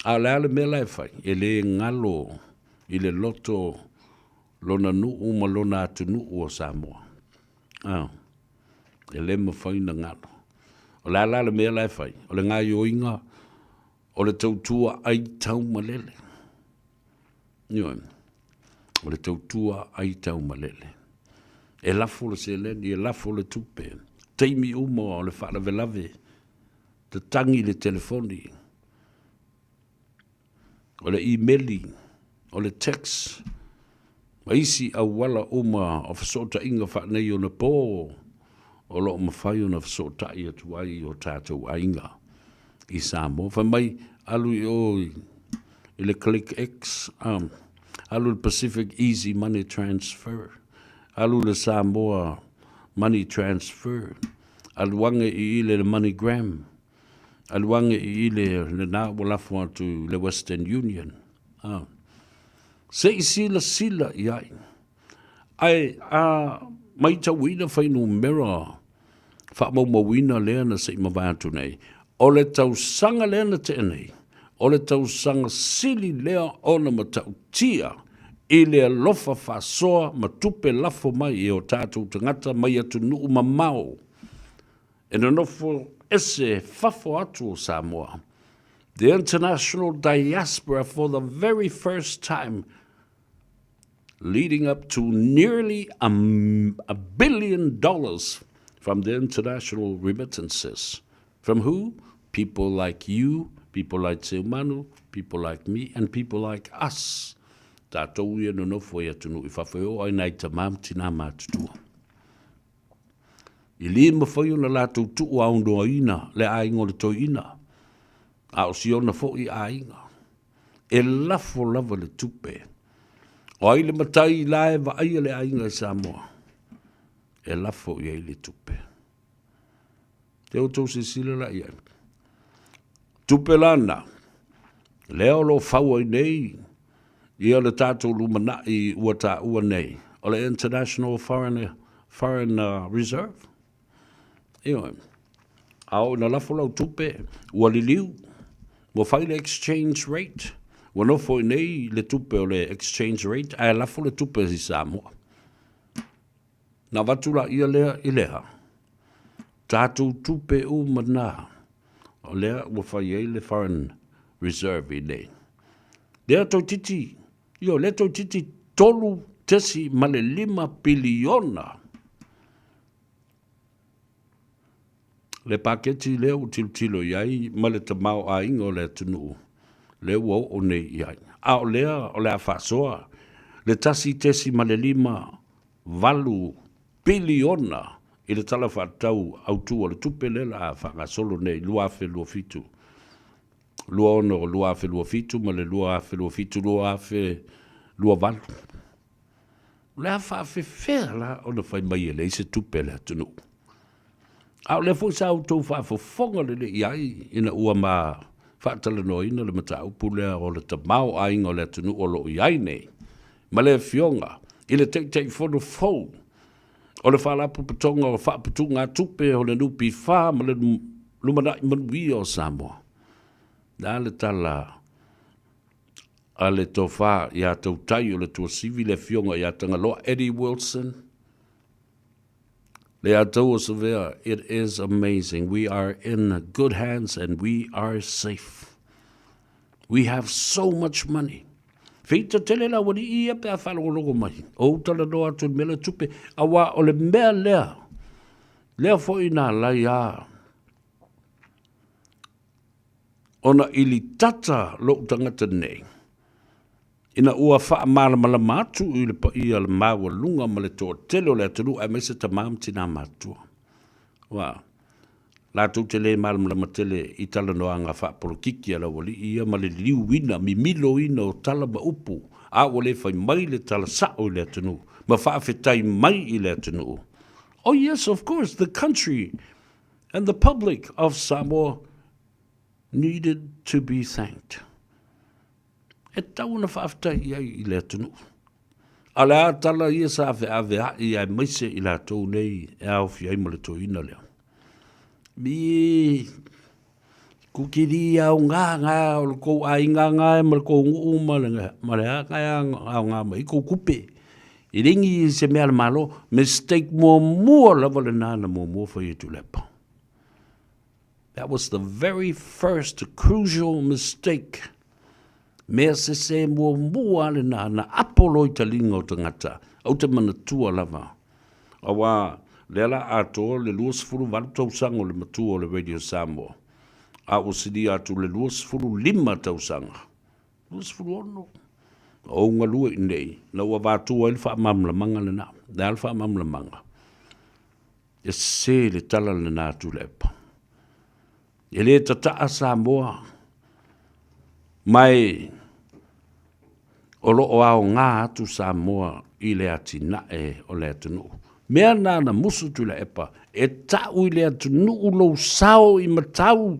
A o le a le mea la e fai? E le galo i le loto lona nuu ma lona atunuu o Samoa. A, e le mafai ona galo. O le a la le mea la e fai? O le gaoioiga o le tautua ai taumalele. Ioe. O le tautua ai taumalele. E lafo le seleni, e lafo le tupe. Taimi uma o le faalavelave, tatagi le telefoni, o le imeli, o le text, ma isi auala uma o fesootaiga faaneionapo o lo o mafai ona fesootai atu ai i o tatou aiga i Samoa. Fai mai, alu i o i le Click X, alu i le Pacific Easy Money Transfer, alu i le Samoa Money Transfer, alu ane i i le MoneyGram, alu ane i i le lena ua lafo atu i le Western Union. Ah. Se i silasila i ai. Ae a maitauina fuainumera faamaumauina lea na se i mavae atu nei, o le tausaga lea na tea nei, o le tausaga sili lea ona matautia. i le alofa faasoa ma tupe lafo mai e o tatou tagata mai atunuu mamao e nonofo ese fafo atu o Samoa, the international diaspora for the very first time leading up to nearly a, a billion dollars from the international remittances. From who? People like you, people like Seumanu, people like me, and people like us. Tātou ia nonofo i atunuu i fafo e oo ai nai tamā ma tinā matutua. I le mafai ona latou tuu aonoaina le aiga o le toeaina, a o si ona foi aiga. E lafo lava le tupe. O ai le matai la e vaaia le aiga i Samoa? E lafo i ai le tupe. Te outou silasila la i ai. Tupe la na, lea o lo o fau ai nei ia le tatou lumanai ua taua nei, o le International Foreign, Foreign uh, Reserve. Ioe. A oo ina lafo lau tupe, ua liliu, ua fai le exchange rate, ua nofo i nei le tupe o le exchange rate, ae lafo le tupe i Samoa. Na avatu laia lea i le a? Tatou tupe uma na, o lea ua fai ai le foreign reserve i nei. Lea toeititi, io, lea toeititi 3.5 piliona le paketi lea ua tilotilo i ai ma le tamaoaiga o le atunuu lea ua oo nei i ai. A o lea o le a faasoa le 1.5 8 piliona i le Tala Faatatau Autu o le Tupe lea la a faagasolo nei 2027 26 2027 ma le 2027 2028. O le a faafefea la ona fai mai e leai se tupe a le atunuu? A o lea foi sa outou faafofoga lelei i ai ina ua ma faatalanoaina le mataupu lea o le tamaoaiga o le atunuu o lo o i ai nei ma le Afioga i le Taitaifono fou o le Faalapotopotoga o Faaputugatupe o le NPF ma le Lumanai Manuia o Samoa. Le a le tala a le tofa ia Tautai o le Tuasivi le Afioga ia Tagaloa Eddie Wilson? Le Ataua Savea, it is amazing. We are in good hands and we are safe. We have so much money. Feita tele la wali ia pe a whalogologo mai. O utala no atu le mea tupe. Awa o le mea lea. Lea foi nā lai a. Ona ili tata lou tagata nei. Ina ua faamalamalama atu i le paia le maualuga ma le toatele o le atunuu aemaise tamā ma tinā matutua. Ua latou te le malamalama tele i talanoaga faapolokiki a le aualii ia ma le liliuina, mimiloina o tala ma upu, a ua le fai mai le tala sao i le atunuu ma faafetai mai i le atunuu. Oh yes, of course, the country and the public of Samoa needed to be thanked. E tatau ona faafetai i ai i le atunuu. A o le a tala ia sa feaveai aemaise i latou nei e aofia ai ma le toeaina lea. Mi kukiri aoga nga o le kou aiga nga e ma le kou nuu ma le ma le a nga e aoga mai kou kupe. I ringi i se mea le malo, mistake muamua lava lena na muamua fai e Tuilaepa. That was the very first crucial mistake. Mea sese muamua lena na apo loa i taliga o tagata, ou te manatua lava. Aua lea la atoa le 28 tausaga o le matua o le Radio Samoa, a ua silia atu le 25 tausaga, 26 o ou galue i inei, na ua avatua ai le faamalamalamaga lena. Le a le faamalamalamaga? E sese le tala lena a Tuilaepa. E le tataa Samoa, ma e o lo o aoga atu Samoa i le atinae o le atunuu. Mea na na musu Tuilaepa, e tau i le atunuu lou sao i matau,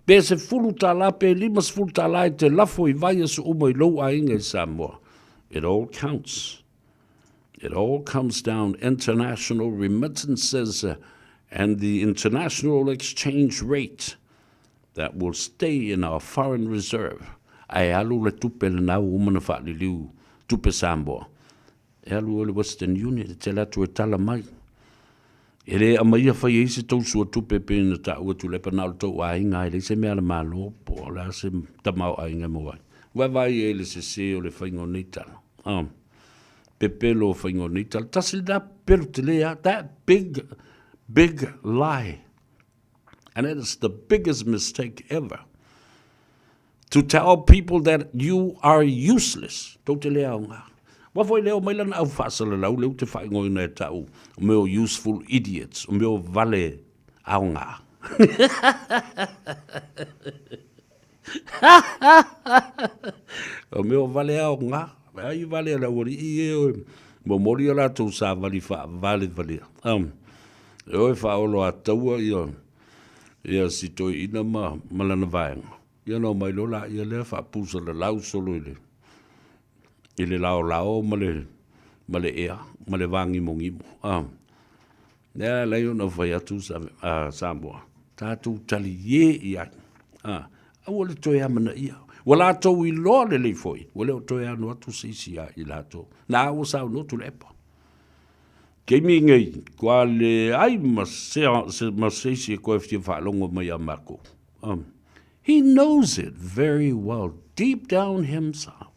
pe $10 pe $50 e te lafo i vaiaso uma i lou aiga i Samoa. It all counts. It all comes down international remittances and the international exchange rate that will stay in our foreign reserve. Ae alu le tupe lena ua uma ona faaliliu tupe Samoa, e alu oe i le Western Union, e te alu atu e tala mai. E le aumaia fai ai se tou suatupe e pei ona taua Tuilaepa na o le tou aiga e leai se mea a le Malo po o le a se tamaoaiga e maua ai. Vaavaai ai i le sese o le faiga o nei tala. Um, pepelo o faiga o nei tala. Tasi lena pepelo tele lava. That big, big lie. And it is the biggest mistake ever. To tell people that you are useless. Tou te le aoga. Ua foi leo mai lana au faasalalau lea ou te faaigoaina e ta'u o mea o useful idiots, o mea o vale aoga. O mea o vale aoga. Ai vale a le aualii e oe momoli a latou savali faavalevalea. Um, e oe faaolo ataua ia ia si toeaina ma, ma lana vaega, ia ona omai loa laia lea faapusalalau solo i le, i le laolao ma le, ma le ea, ma le vagimogimo. Ah. Lea alai ona fai atu sa, ah, Samoa, tatou talie i ai. Ah, aua le toe amanaia. Ua latou iloa lelei foi, ua le o toe ano atu se isi ia i latou. Na ua saunoa Tuilaepa. Taimi nei, kua leai ma se, ma se isi e koe fia faalogo mai a mākou. Um, he knows it very well, deep down himself.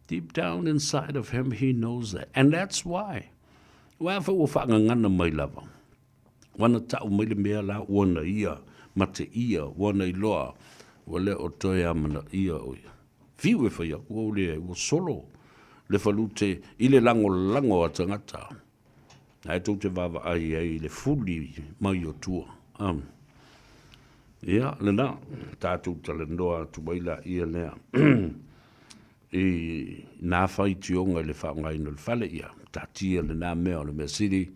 Deep down inside of him, he knows that. And that's why. Ua fa ua whaangangana mai lava. Ua na ta'u mai le mea la ua na ia ma te ia, ua na iloa, ua le o toe amanaia o ia. Fiu e fai aku au leai, ua solo le falute i le lagolago a tagata. Ae tou te vaavaai ai i le fuli mai o tua. Um. Ia, lena, tatou talanoa atu ai laia lea. I nā faitioga i le faaaogaina o le fale, ia, taatia lena mea o le mea sili,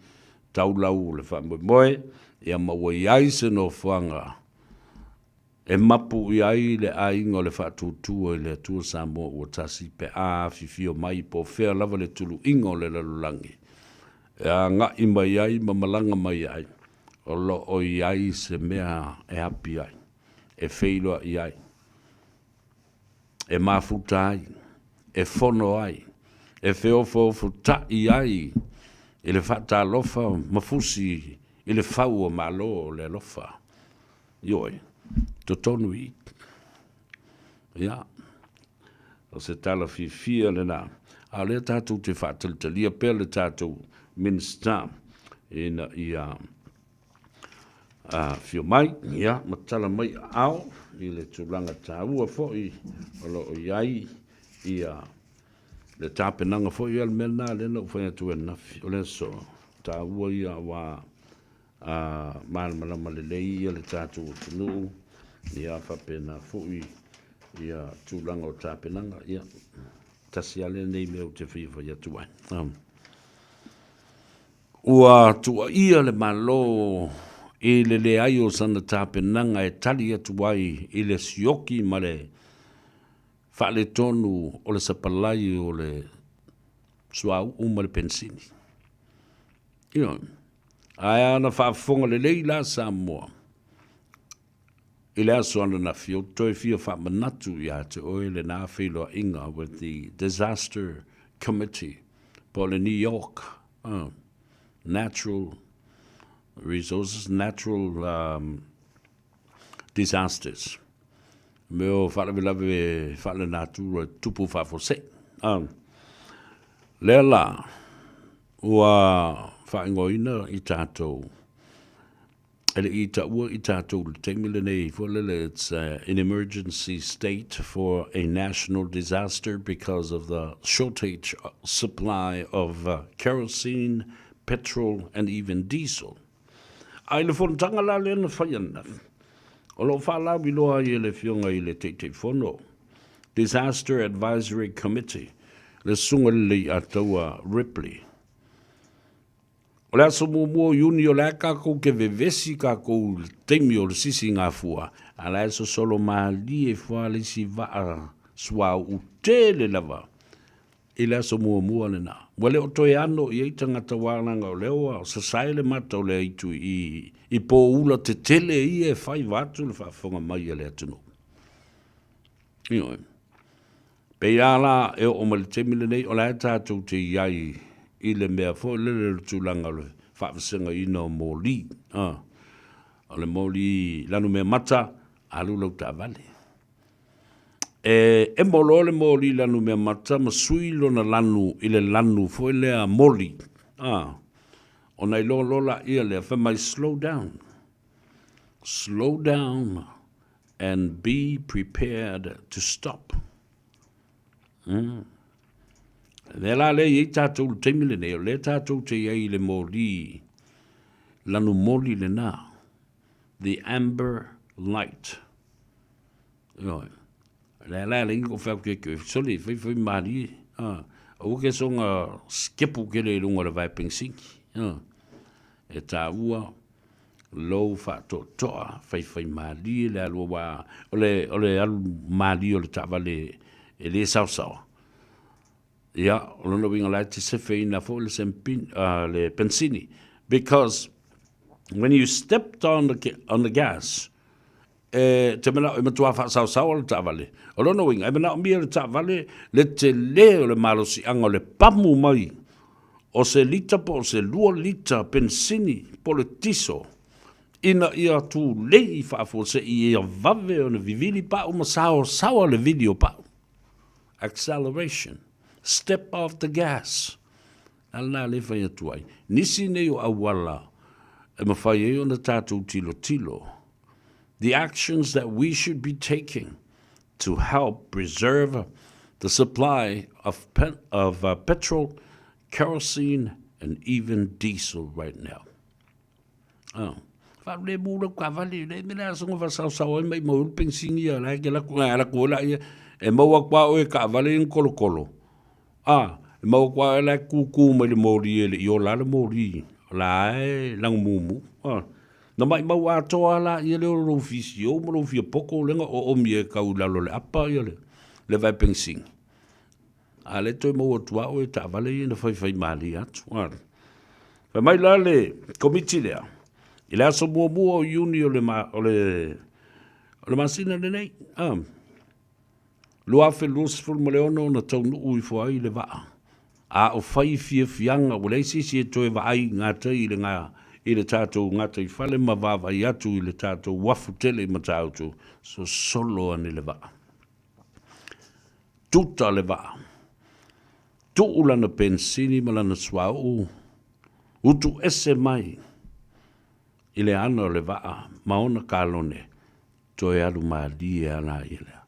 tau lau o le faamoemoe, ia ma ua i ai se nofoaga e mapu i ai le aiga o le Faatuatua i le Atua Samoa ua tasi pe a afifio mai po o fea lava le tuluiga o le lalolagi e agai mai ai ma malaga mai ai, o lo o i ai se mea e api ai, e feiloai ai. e mafuta ai, e fono ai, e feofoofotaʻi ai i le faatalofa ma fusi i le fau o Malo o le alofa. Ioe, totonu i i. Ia, o se tala fiafia lena. A o lea tatou te faatalitalia pea le tatou Minisita ina ia Afio mai, ia, ma tala mai aao i le tulaga taua foi o lo o i ai ia le tapenaga foi ia le mea lena lea na ou fai atu ananafi, o le aso taua ia aua a malamalama lelei ia le tatou atunuu, ia faapena foi ia tulaga o tapenaga, ia tasi lava lenei mea ou te fia fai atu ai. Ua tuuaia le Malo i le leai o sana tapenaga e tali atu ai i le sioki ma le faaletonu o le sapalai o le suauu ma le penisini. Ioe. Ae a na faafofoga lelei la Samoa i le aso ananafi, ou te toe fia faamanatu ia te oe lena feiloaiga with the Disaster Committee po o le New York Natural Resources, Natural um, Disasters. Mea o faalavelave faalenatura tupu faafuasei. Um, lea la, ua faaigoaina i tatou E le i taua i tatou i le taimi lenei foi lele it's an emergency state for a national disaster because of the shortage supply of kerosene, petrol and even diesel. A i le fonotaga la lea na fai ananafi, o lo o faalauiloa ai e le Afioga i le Taitaifono, Disaster Advisory Committee, le Susuga i le Leiataua Ripley. O le aso muamua o Iuni o le a kakou ke vevesi kakou i le taimi o le sisigafua, a la e sosolo malie fua le isi vaa suauu tele lava i le aso muamua lena. Ua le o toe ano i ai tagata aua leaga o lea ua sasae le mata o le aitu i i poula tetele ia e fai vaeatu le faafofoga mai a le atunuu. Ioe. Pei a la e oo mai le taimi lenei o la e tatou te i ai i le mea foi lele o le tulaga o le faavasegaina o moli. O le moli lanumeamata, alu lau taavale. E emo loa le moli lanumeamata ma sui lona lanu i le lanu foi lea moli. Ona iloa loa laia lea, fai mai, slow down, slow down and be prepared to stop. Mm. Lea la lea i ai tatou le taimi lenei, o lea tatou te i ai i le moli, lanu moli lena, the amber light. Ioe. Lea la lea ko whau ke ke, soli, fai fai marie, ah, aua ke songa skepu kele i lunga o le vae pensinki, ah. E tāua, lou faatoatoa faifaimalie le alu aua o le, o le alu malie o le taavale e le saosaoa. Ia, o lona uiga la e te sefeina foi le sempin, le pensini because when you stepped on the, on the gas, e te manao e matua faasaosaoa le taavale. O lona uiga, e manaomia le taavale le tele o le malosiaga o le pamu mai o se lita po o se lua lita penisini po o le tiso ina ia tulei faafuasei ia vave ona vivili pau ma saosaoa le vili o pau. Acceleration. Step off the gas. A lena lea e fai atu ai. Nisi nei o auala e mafai ai ona tatou tilotilo. The actions that we should be taking to help preserve the supply of, of petrol, kerosene and even diesel right now. Oh. Wha le mura ka vale le me la songo fa sao sao ai mai mo pensini ia la ke la ku la ku la ia e maua kwa o e ka vale in kolo kolo. A, e maua kua e la kūkū mai le mōli e le i ola le mōli, o la e langumumu. A, na maʻimau atoa la ia le o lou fisio ma lou fia poko lenga o omi e kau lalo le apa ia le, le vae pengsing. A le toe maua atu a oe taavale ia na faifai malie atu. A, fai mai la le komiti lea, i le aso muamua o Iuni o le, ma, o le, o le masina lenei, a, 2026 ona taunuu ifo ai le vaa, a o fai fiafiaga ua leai se isi e toe vaai gatai i le i le tatou gataifale ma vaavaai atu i le tatou uafu tele i Matautu, sosolo ane le vaa. Tuta le vaa. Tuu lana penisini ma lana suauu, utu ese mai i le ana o le vaa ma ona kalone Toe alu malie a la ia lea.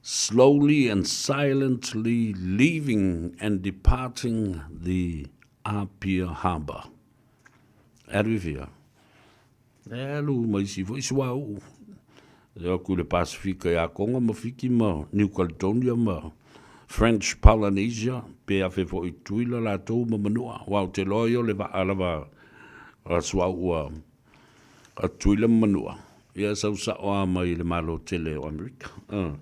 Slowly and silently leaving and departing the Apia Harbour. E alu i fia? E alu ma isi foi suauu. E o atu i le Pasifika ia Tonga ma Fiti ma New Caledonia ma French Polynesia, pe afe foi i Tutuila latou ma Manua. Aua ou te iloa ia o le vaa lava a suauu a a Tutuila ma Manua, ia sau sao lava mai le Malo tele o Amerika.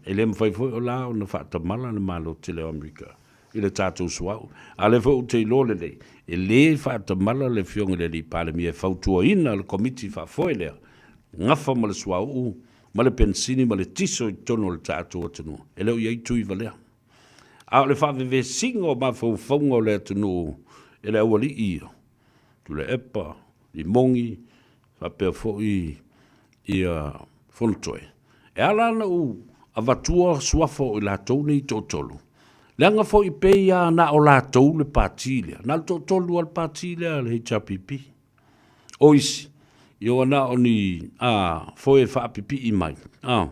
E le mafai foi o la ona faatamala le Malo tele o Amerika i le tatou suauu. A o lea foi ou te iloa lelei, e le faatamala le Afioga i le Alii Palemia e fautuaina le Komiti Faafoe lea, gafa ma le suauu ma le penisini ma le tiso i totonu o le tatou atunuu. E le o i ai tui valea. A o le faavevesiga o mafaufauga o le atunuu e le aualii ia, Tuilaepa, Limogi, faapea foi ia Fonotoe. E ala ona ou avatua suafa o i latou nei toatolu, leaga foi e pei lava na o latou le pati lea, na o le toatolu lava le pati lea a le HRPP. O isi, ia ua na o ni a, foe faapipii mai, a,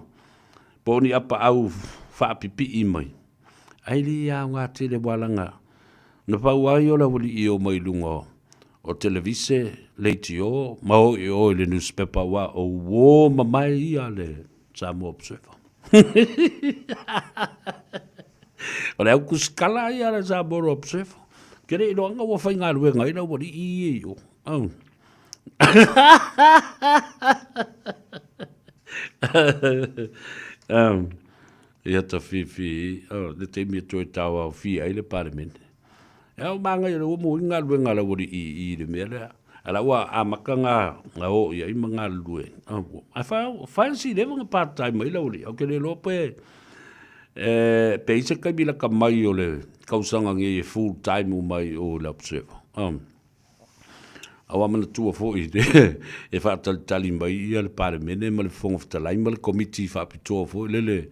po o ni apaau faapipii mai, ae le aoga tele aua leaga Na pau lava ia o le aualii e o mai i luga o televise, leitio ma o i o i le nusipepa aua o uo mamae ia a le Samoa Observer. O le au kusikala ia a le Samoa Observer. Ke le iloaga ua faigaluega ai le aualii ia i o. Oh. Ia ta whiwhi, oh, le taimi e toe taoaofia ai le Palemene. E au māngai o le ua mua i galuega a le aualii i le mea lea. A la ua amata ngā, ngā o i ai ma galulue. Oh, a wha, wha si lewa ngā part-time mai le aualii. Au ke le loa pe, E, pe i se taimi laka mai o le kausaga nei e full time uma ai i o i le Observer. Um, a ua manatua foi e faatalitali mai ia le Palemene ma le Fofoga Fetalai ma le Komiti Faapitoa foi lele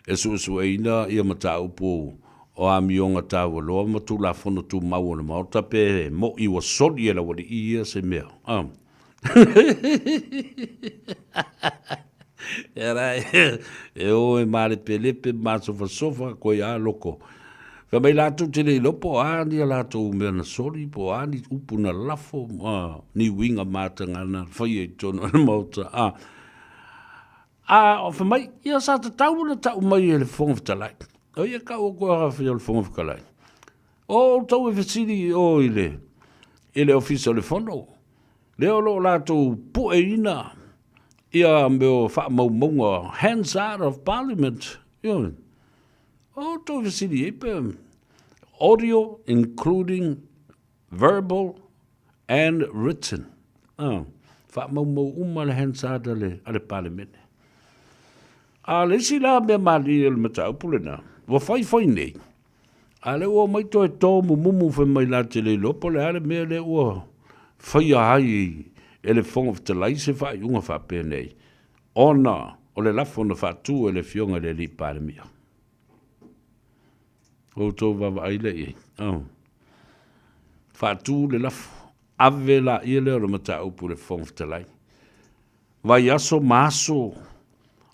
e suesueina ia mataupu o amioga taualoa ma Tulafono Tumau o le Maota pe mo'i ua soli e le aualii ia se mea. Um. E ra e o e malepelepe ma masofasofa koe a loko. Fai mai latou te le iloa po o a ni a latou mea na soli, po o a ni upu na lafo, a, ni uiga mataga na faia i totonu o le Maota. A, a o fai mai, ia sa tatau ona tau mai e le Fofoga Fetalai. O ia kau o koe a o le Fofoga Fetalai. O outou e fesili i o i le, i le Ofisa o le Fono, lea o lo o latou pueina ia mea o faamaumauga Hansard of Parliament. Ioe. O outou e fesili i ai pe audio including verbal and written. Ah, faamaumau uma le Hansard a le, a le Palemene. A le isi la mea malie o le mataupu lena, ua faifai nei, A lea ua omai toe tō mumumu fai mai la te le iloa po o le a le mea lea ua faia ai e le Fofoga Fetalai se faaiuga faapenei, ona o le lafo na faatu e le Afioga i le Alii Palemia. Ua outou vaavaai lea i ai. Oh. Faatu le lafo, ave laia lea o le mataupu i le Fofoga Fetalai. Vaiaso ma aso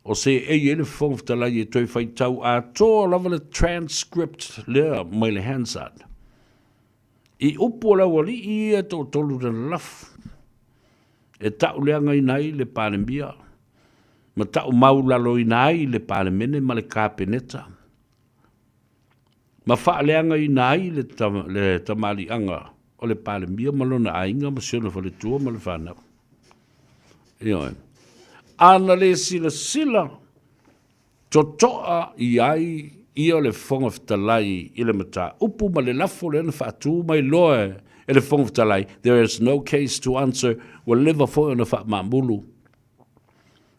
o seei ai le Fofoga Fetalai e toe faitau atoa lava le transcript lea mai le Hansard. I upu o le aualii ia e toatolu na lalafu, e tauleagaina ai le Palemia ma taumaulaloina ai le Palemene ma le Kapeneta ma faaleagaina ai le, le tamaliiaga o le Palemia ma lona aiga ma si ona faletua ma le fanau. Ioe. A na le silasila totoa i ai ia le Fofoga Fetalai i le mataupu ma le lafo lea na faatu mai loa e le Fofoga Fetalai, there is no case to answer, ua leva foi ona faamaamulu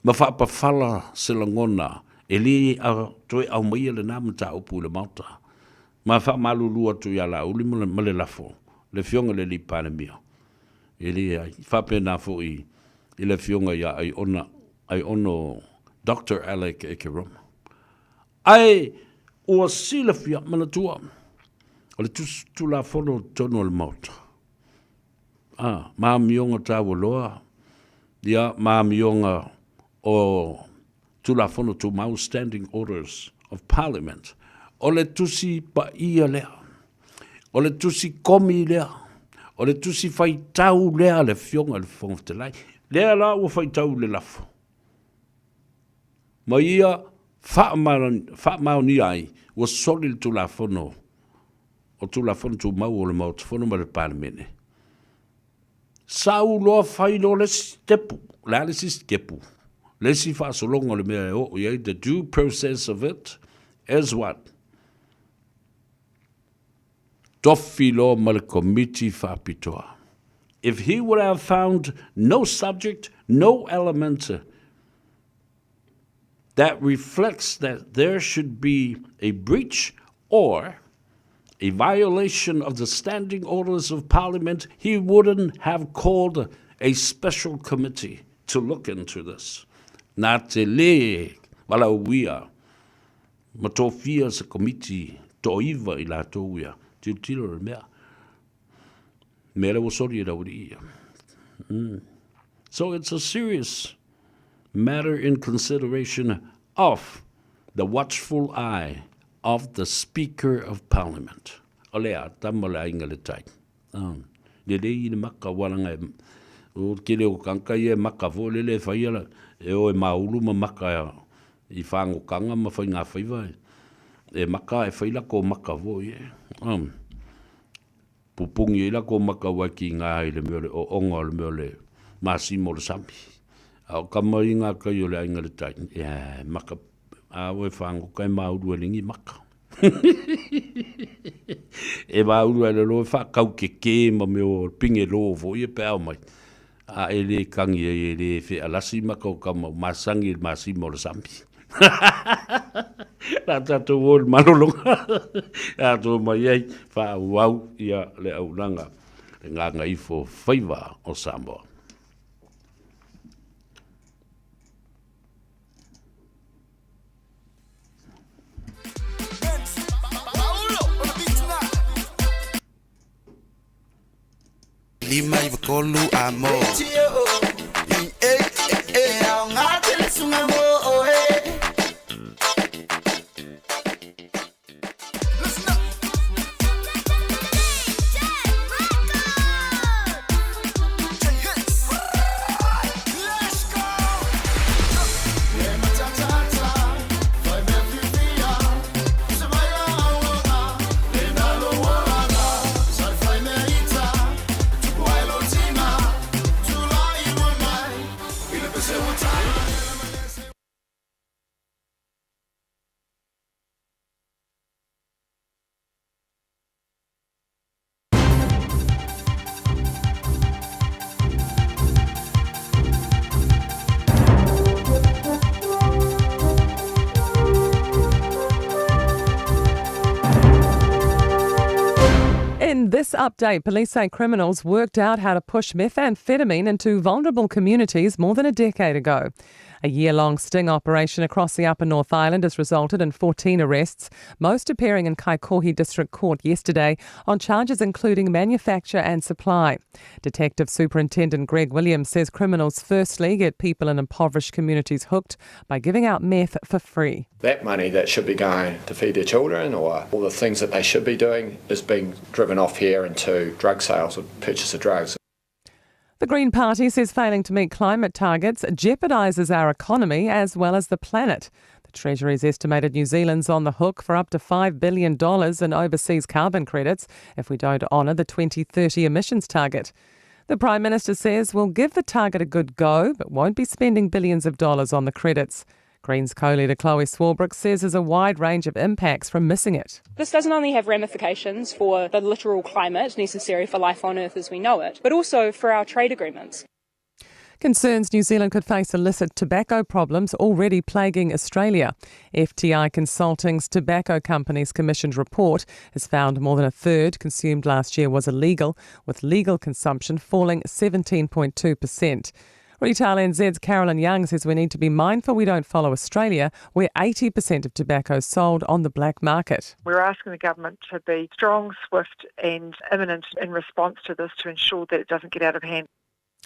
ma faapafala se lagona e le toe aumaia lena mataupu i le Maota. Ma faamalulu atu ia Laauli ma le lafo, le Afioga i le Alii Palemia. E leai. Faapena foi i le afioga ia Aiona, Aiono Doctor Alec Ekeroma. Ae ua silafia, manatua, o le Tusi Tulafono i totonu o le Maota, a, ma amioga taualoa, ia, ma amioga o Tulafono Tumau, Standing Orders of Parliament. O le tusi paia lea. O le tusi komi lea. O le tusi faitau lea a le Afioga i le Fofoga Fetalai. Lea la ua faitau i le lafo. Ma ia faamaonia ai, ua soli le Tulafono o Tulafono Tumau o le Maota Fono ma le Palemene. Sau loa fai loa le isi sitepu. O le a le isi sitepu? Le isi faasologa o le mea e oo i ai, the due process of it is what? Tofi loa ma le Komiti Faapitoa. If he would have found no subject, no element that reflects that there should be a breach or a violation of the standing orders of Parliament, he wouldn't have called a special committee to look into this. Nā te lē valaauia ma tofia se komiti toiva i latou ia, tilotilo le mea. Mea lea ua soli e le aualii ia. So it's a serious matter in consideration of the watchful eye of the Speaker of Parliament. O le a, tama le aiga le tai. Um, lelei i le maka, walanga e, o tele o kanka ia e maka fo lele e whaia la, e o e maulu ma maka i whangokanga ma whai ngā whaiva e, e maka e whai la ko maka fo ie. Um, Pupungi ai la ko maka wai ki ngā i le mea o le oonga o le mea o le masima o le sami. A o kama i ngā kai o le aiga le tai, e maka, a oe whangoka e māuru e lingi maka. E māuru ai le loa e whakau ke kē ma mea o pinge lō fo ia pe ao mai. A e le kangi ai e le whea lasi maka o kama o masangi i le masima o le sami. Le a tatou o i le malologa e atoa mai ai faaauau ia le auaunaga le gagaifo faiva o Samoa. 593 a mo. In this update, police say criminals worked out how to push methamphetamine into vulnerable communities more than a decade ago. A year long sting operation across the Upper North Island has resulted in 14 arrests, most appearing in Kaikohe District Court yesterday on charges including manufacture and supply. Detective Superintendent Greg Williams says criminals firstly get people in impoverished communities hooked by giving out meth for free. That money that should be going to feed their children or all the things that they should be doing is being driven off here into drug sales or purchase of drugs. The Green Party says failing to meet climate targets jeopardises our economy as well as the planet. The Treasury's estimated New Zealand's on the hook for up to $5 billion in overseas carbon credits if we don't honour the 2030 emissions target. The Prime Minister says we'll give the target a good go, but won't be spending billions of dollars on the credits. Greens co-leader Chloe Swarbrick says there's a wide range of impacts from missing it. This doesn't only have ramifications for the literal climate necessary for life on Earth as we know it, but also for our trade agreements. Concerns New Zealand could face illicit tobacco problems already plaguing Australia. FTI Consulting's Tobacco Companies commissioned report has found more than a third consumed last year was illegal, with legal consumption falling 17.2%. Retail NZ's Carolyn Young says we need to be mindful we don't follow Australia, where 80% of tobacco is sold on the black market. We're asking the government to be strong, swift and imminent in response to this to ensure that it doesn't get out of hand.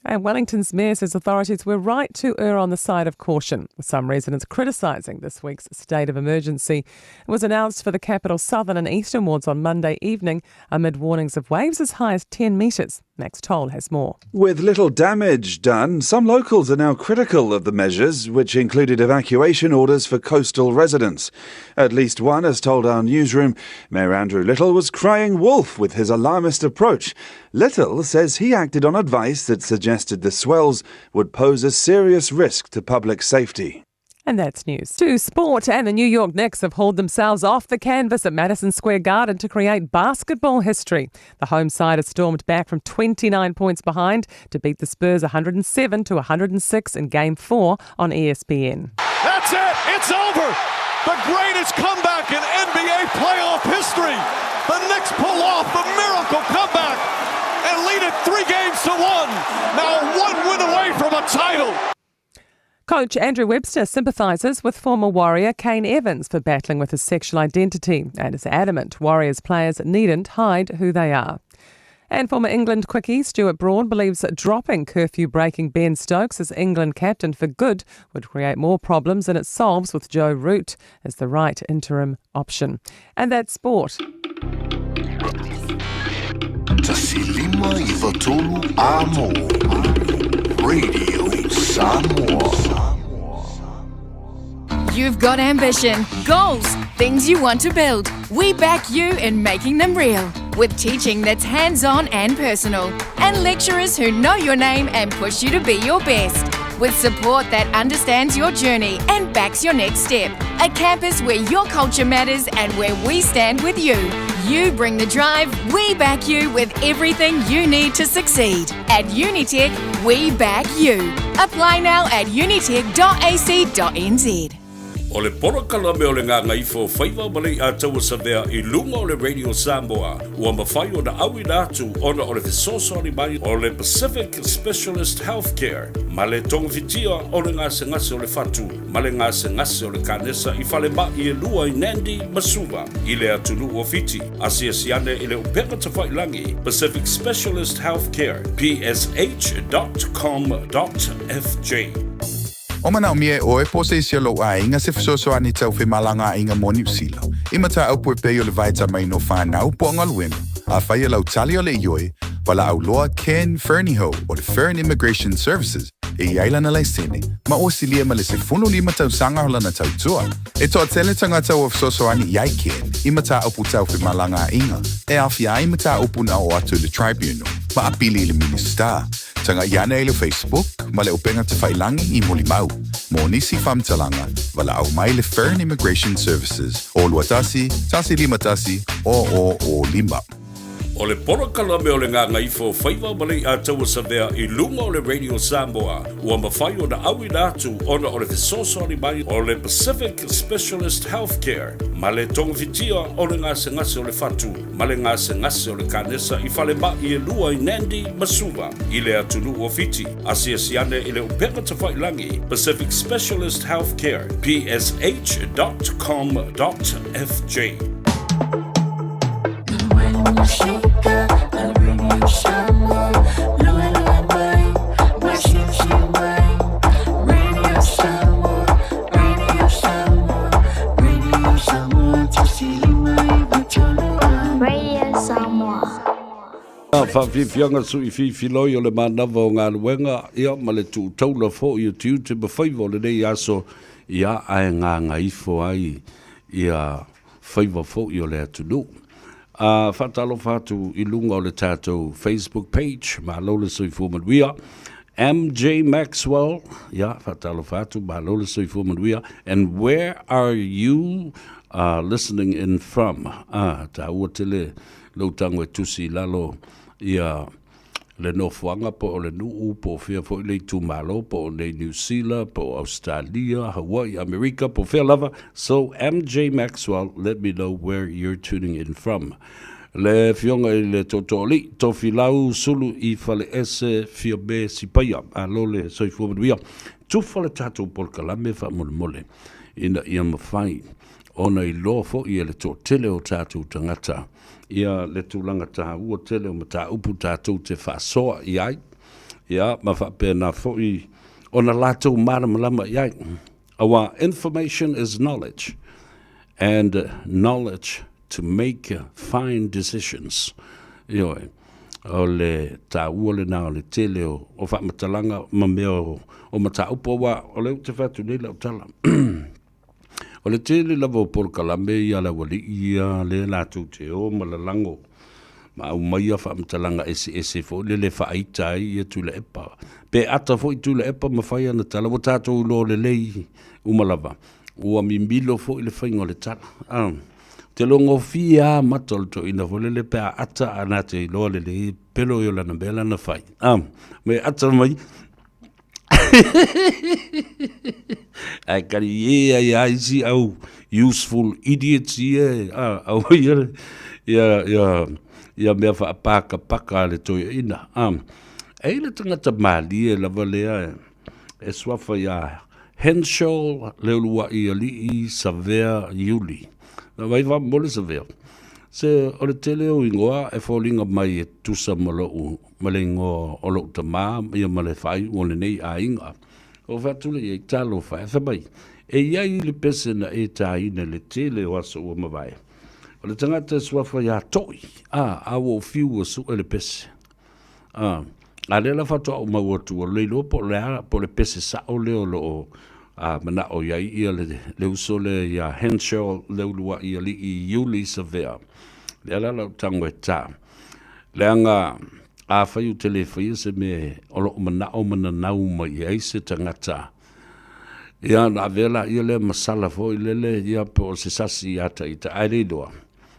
And Wellington's mayor says authorities were right to err on the side of caution, with some residents criticising this week's state of emergency. It was announced for the capital's southern and eastern wards on Monday evening amid warnings of waves as high as 10 metres. Max Toll has more. With little damage done, some locals are now critical of the measures, which included evacuation orders for coastal residents. At least one has told our newsroom Mayor Andrew Little was crying wolf with his alarmist approach. Little says he acted on advice that suggested the swells would pose a serious risk to public safety. And that's news. To sport, and the New York Knicks have hauled themselves off the canvas at Madison Square Garden to create basketball history. The home side has stormed back from 29 points behind to beat the Spurs 107 to 106 in Game 4 on ESPN. That's it. It's over. The greatest comeback in NBA playoff history. The Knicks pull off the miracle comeback and lead it 3 games to 1. Now 1 win away from a title. Coach Andrew Webster sympathises with former Warrior Kane Evans for battling with his sexual identity and is adamant Warriors players needn't hide who they are. And former England quickie Stuart Broad believes that dropping curfew-breaking Ben Stokes as England captain for good would create more problems than it solves, with Joe Root as the right interim option. And that's sport. 1593 Amo. Radio Samoa. You've got ambition, goals, things you want to build. We back you in making them real. With teaching that's hands-on and personal. And lecturers who know your name and push you to be your best. With support that understands your journey and backs your next step. A campus where your culture matters and where we stand with you. You bring the drive, we back you with everything you need to succeed. At Unitec, we back you. Apply now at unitec.ac.nz. O le polokalame o le Gagaifo Faiva ma Leiataua Savea i luga o le Radio Samoa ua mafai ona auina atu ona o le fesoasoani mai o le Pacific Specialist Healthcare ma le togafitia o le gasegase o le fatu ma le gasegase o le kanesa i falemai e lua i Nandi ma Suva i le atunuu o Fiti. Asiasi ane i le upega tafailagi Pacific Specialist Healthcare, psh.com.fj. O manaomia e ʻoe po o se isi o lou aiga se fesoasoani tau femalagaaiga mo Niu Sila, i mataupu e pei o le vaetamaina o whānau po o galuega, afai e lau tali o le ioe, walaau loa Ken Fernihough o le Fern Immigration Services e i ai lana laisene, ma ua silia ma le 15 tausaga o lana tautua. E toatele tagata ua fesoasoani i ai Ken i mataupu tau femalagaaiga e aofia ai mataupu na oo atu i le Tribunal ma apili i le Minisita. Taga'i ane i le Facebook ma le upega tafailangi i Molimau. Mo nisi faamatalaga, valaau mai le Fern Immigration Services o 21 151 0005. O le polokalame o le Gagaifo Faiva ma Leiataua Savea i luga o le Radio Samoa ua mafai ona auina atu ona o le fesoasoani mai o le Pacific Specialist Healthcare ma le togafitia o le gasegase o le fatu ma le gasegase o le kanesa i falemai e lua i Nandi ma Suva i le atunuu o Fiti. Asiasi ane i le upega tafailangi Pacific Specialist Healthcare, psh.com.fj. Radio Samoa. Faafiafiaga sui fifiloi o le manava o galuega ia ma le tuutaula foi o tiute ma faiva o lenei aso ia ae gagaifo ai ia faiva foi o le atunuu. A faatalofa atu i luga o le tatou Facebook page, malo le soifua manuia. MJ Maxwell, ia, faatalofa atu, malo le soifua manuia. And where are you listening in from? Ah, taua tele lou tago e tusi i lalo ia le nofoaga po o le nuu po o fea foi le itumalo po o nei Niu Sila po o Australia, Hawaii, Amerika po o fea lava. So MJ Maxwell, let me know where you're tuning in from. Le Afioga i le Tootooalii, Tofilau Sulu i Faleese Fiame Sipaia. Malo le soifua manuia. Tufa le tatou polokalame faamolemole ina ia mafai ona iloa foi e le toatele o tatou tagata ia le tulaga taua tele o mataupu tatou te faasoa i ai, ia, ma faapena foi ona latou malamalama i ai. Aua information is knowledge, and knowledge to make fine decisions. Ioe, o le taua lena o le tele o, o faamatalaga ma mea o, o mataupu, aua o lea ou te fai atu nei lau tala. O le tele lava o polokalame ia a le aualii ia lea latou te o ma lalago ma aumaia faamatalaga eseese foi lele e faaita ai ia Tuilaepa. Pe ata foi Tuilaepa ma fai ana tala, ua tatou iloa lelei uma lava, ua mimilo foi le faiga o le tala. A, te logofie lava mata o le toeaina foi lele pe a ata ae na te iloa lelei pelo ia o lana mea lana fai. A, me ata mai, Ae kari e ai a isi au useful idiots ia a au ia ia ia ia mea faapakapaka a le toeaina a e i le tagata malie lava lea e suafa ia Henshaw Leulua'i Alii Savea Iuli. Na vai faamomoli Savea. Se o le tele o ingoa e foliga mai e tusa ma lou ma le igoa o lou tamā ia ma le faaiuga o lenei aiga. Ou fai atu lea i ai, Talofa e, fai mai, e i ai le pese na e tāina i le tele o aso ua mavae. O le tagata e suafa iā Toʻi, a, a ua ou fiu ua suʻe le pese. A, a lea la faatoa ou mau atu ua le iloa po o le a, po o le pese saʻo lea o lo o a, manaʻo i ai ia le, le uso lea iā Henshaw Leuluaʻi Alii Iuli Savea. Lea la lau tago e tā. Leaga afai ou te le faia se mea o loo manao ma nanau mai i ai se tagata, ia ona avea laia lea ma sala foi lele, ia po o se sasi ia ta ita, ae le iloa,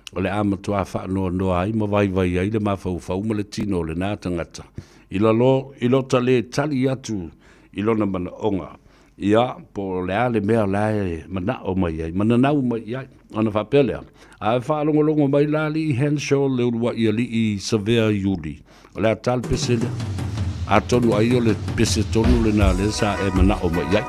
o le a matua faanoanoa ai ma vaivai ai le mafaufau ma le tino o lena tagata, i lalo, i lota le tali atu i lona manaoga. Ia, po o le a le mea la e manao mai ai, mananau mai i ai. Ona faapea lea, a e faalogologo mai la alii Henshaw le uluai alii Savea Iuli, o le a ta le pese lea. Atonu ai o le pese tonu lena lea sa e manao mai i ai.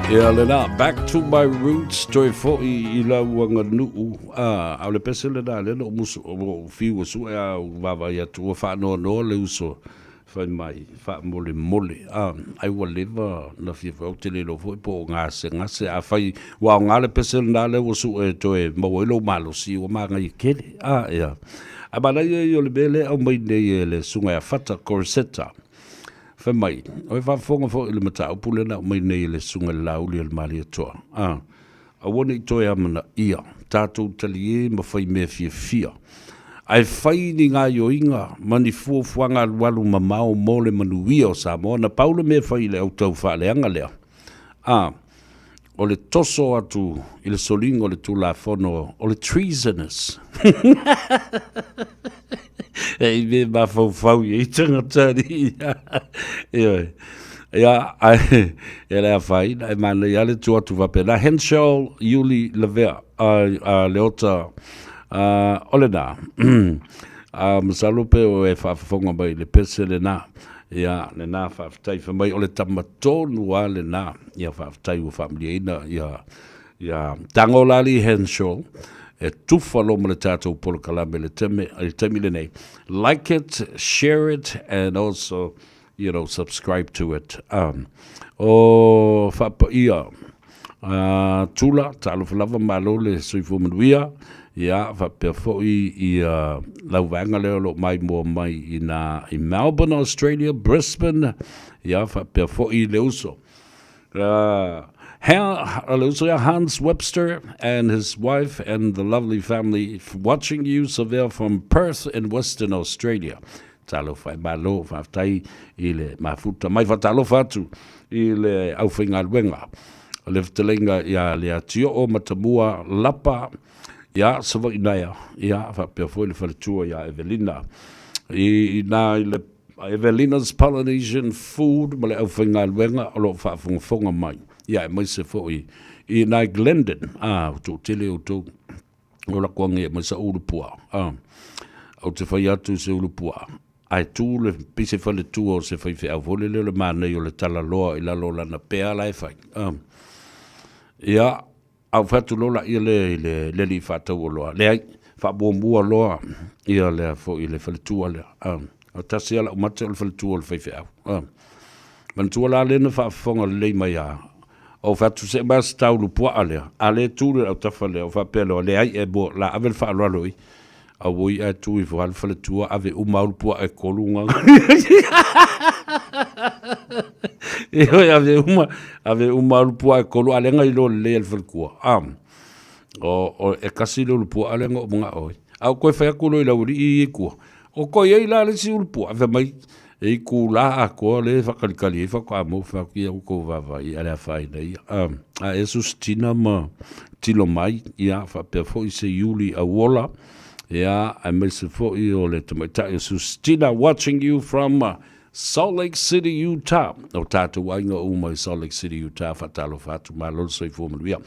Ia lena, back to my roots, toe fo'i i lau aganuu, a, a o le pese lena lea na ou musu, ou fiu e sue a ou vaavaai atu ua faanoanoa le uso fai mai faamolemole, a, ai ua leva na fia fai, ou te le iloa foi po o gasegase, afai ua aoga le pese lena lea ua sue e toe maua ai lou malosi, ua manaia tele, a, ia. Ae manaia ia o le mea lea e aumai nei e le Susuga ia Fata Corsetta. Fai mai, o e faafofoga foi i le mataupu lea na aumai nei e le Susuga i le Laauli a le Malietoa, a, aua ne i toe amanaia, tatou talie ma fai mea fiafia, ae fai ni gaoioiga ma ni fuafuaga alualu mamao mo le manuia o Samoa. Na pau le mea e fai i le autau faaleaga lea, a, o le toso atu i le soliga o le Tulafono o le treasonous. E i mea mafaufau i ai tagata alii. Ioe. Ia, ae, e le afaina, e manaia lava le tu atu faapena. Henshall Iuli Lavea, a, a Leota, a, o lena. A, masalo pe o e faafofoga mai i le pese lena. Ia, lena faafetai. Fai mai o le tama tonu lava lena. Ia, faafetai ua faamalieina ia, ia Tagolali Henshall e tufa loa ma le tatou polokalame i le taimi, i le taimi lenei. Like it, share it and also, you know, subscribe to it. Um, o faapaia uh, Tula, talofa lava, malo le soifua manuia. Ia, faapea foi ia lau vaega lea o lo o maimoa mai i nā i Melbourne, Australia, Brisbane, ia, faapea foi le uso. Le uso ia Hans Webster and his wife and the lovely family watching you, Savea, from Perth in Western Australia. Talofa e malo, faafetai i le mafuta mai. Faatalofa atu i le aufaigaluega o le fetalaiga ia Leatioo Matamua Lapa ia Savaii Naea, ia faapea foi le faletua ia Evelina i nā i le Evelina's Polynesian Food ma le aufaigaluega o lo o faafogafoga mai, ia aemaise foi i nā i Glendon, a, ua toatele outou o lako age e aumai sa ulu puaa, a, ou te fai atu i se ulu puaa, ae tu le pei se faletua o se faifeau foi lele o le manaia o le talaloa i lalo o lana pea la e fai, a. Ia, a ou fai atu loa laia lea i le, le alii faatau oloa, leai, faamuamua loa ia lea foi le faletua lea, a. O tasi lava lau mate o le faletua o le faifeau, a. Manatua la lea na faafofoga lelei mai a, ou fai atu se aumai se taulu puaa lea, a le tu le autafa lea, ou faapea loa, leai e mo, la ave le faaaloalo i, auoi ae tu ifo lava le faletua, ave uma lava ulu puaa e kolu nga. Ioe, ave uma, ave uma lava ulu puaa e kolu, a lea na iloa lelei e le faletua. A, o, o, e kasi le ulu puaa lea na ou manao ai. A ou toe fai atu loa i le aualii ia i tua, o toe i ai la le isi ulu puaa, fai mai, E itulā atoa lea e faatalikali ai faatoa maua fai atu ia outou vaavaai a le afaina ia. A, a e Sustina ma tilo mai, ia, faapea foi se Iuli Auola, ia, aemaise foi o le tamaitai o Sustina watching you from Salt Lake City, Utah. O tatou aiga uma i Salt Lake City, Utah, faatalofa atu, malo le soifua manuia.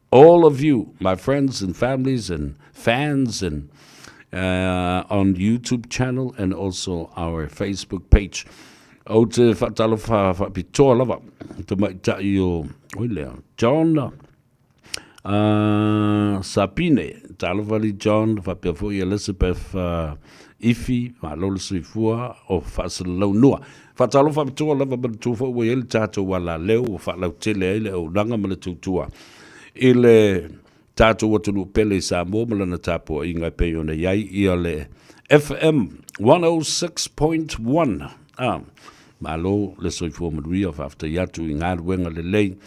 All of you, my friends and families and fans and uh, on YouTube channel and also our Facebook page. O te whaatalofa whaapitoa lava, te maitai o, oi lea, John uh, Sapine, talofa li John, whapea foi Elizabeth uh, Ifi, malo le soifua o Faasalalau Whaatalofa whaapitoa lava ma le tū foi ua i ai le tātou ala leo ua faalautele ai le auaunaga ma le tautua i le tatou atunuu pele i Samoa ma lana tapuaiga e pei ona i ai ia le FM 106.1. Ah, malo le soifua manuia, faafetai atu i galuega lelei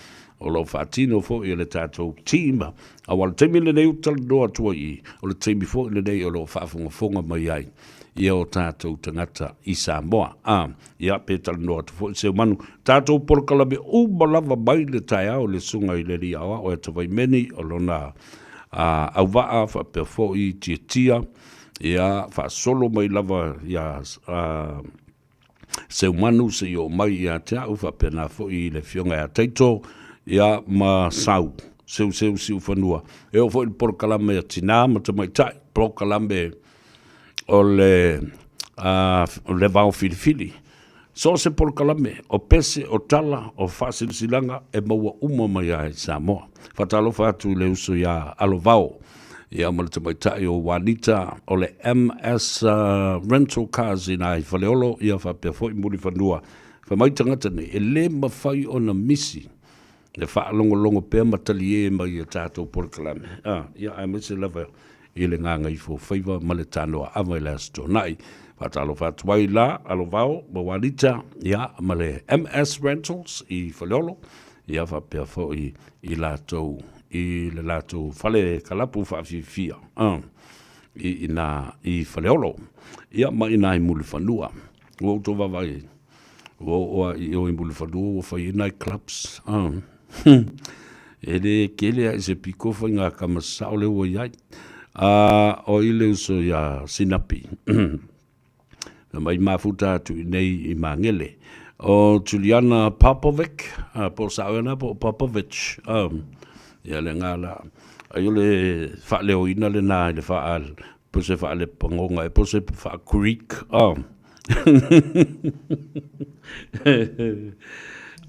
o lo o faatino foi e le tatou team. Aua o le taimi lenei ou te talanoa atu ai i, o le taimi foi lenei o lo o faafogafoga mai ai ia o tatou tagata i Samoa. Ah, Ia, pe talanoa atu foi Seumanu. Tatou polokalame uma lava mai le taeao i le Susuga i le Alii Aoao ia Tavaimeni, o lona auvaa faapea foi Tiatia, ia, faasolo mai lava ia Seumanu seia oo mai ia te au, faapena foi i le Afioga ia Taito, ia, ma Sau, Seuseu Siufanua. E oo foi i le polokalame a Tina ma Tamaitai, polokalame o le, uh, le vao filifili. So o se polokalame, o pese, o tala, o faasilasilaga e maua uma mai lava i Samoa. Faatalofa atu i le uso iā Alovao, ia ma le tamaitai o Juanita o le MS uh, Rental Cars i nā i Faleolo, ia faapea foi Mulifanua. Fai mai tagata nei, e le mafai ona misi le faalogologo pea ma talie mai i a tatou polokalame. Ah, ia aemaise lava i le Gagaifofaiva ma le Tanoaava i le Aso Toonai. Faatalofa atu ai la Alovao ma Walita, ia, ma le MS Rentals i Faleolo, ia faapea foi i latou i le latou fale kalapu faafiafia i ina i Faleolo, ia ma ina i Mulifanua. Ua outou vaavaai ai, ua oo lava i o i Mulifanua ua fai ai night clubs. E le kele lava i se piko faiga kama sao lea ua i ai. O ai le uso ia Sinapi? Na mai mafuta atu i nei i Magele. O Juliana Popovic, po o sao ea na po o Popovich, ia le nga la. Ai o le faaleoina lena i le faa, po se faalepagoga, po se faa-Greek.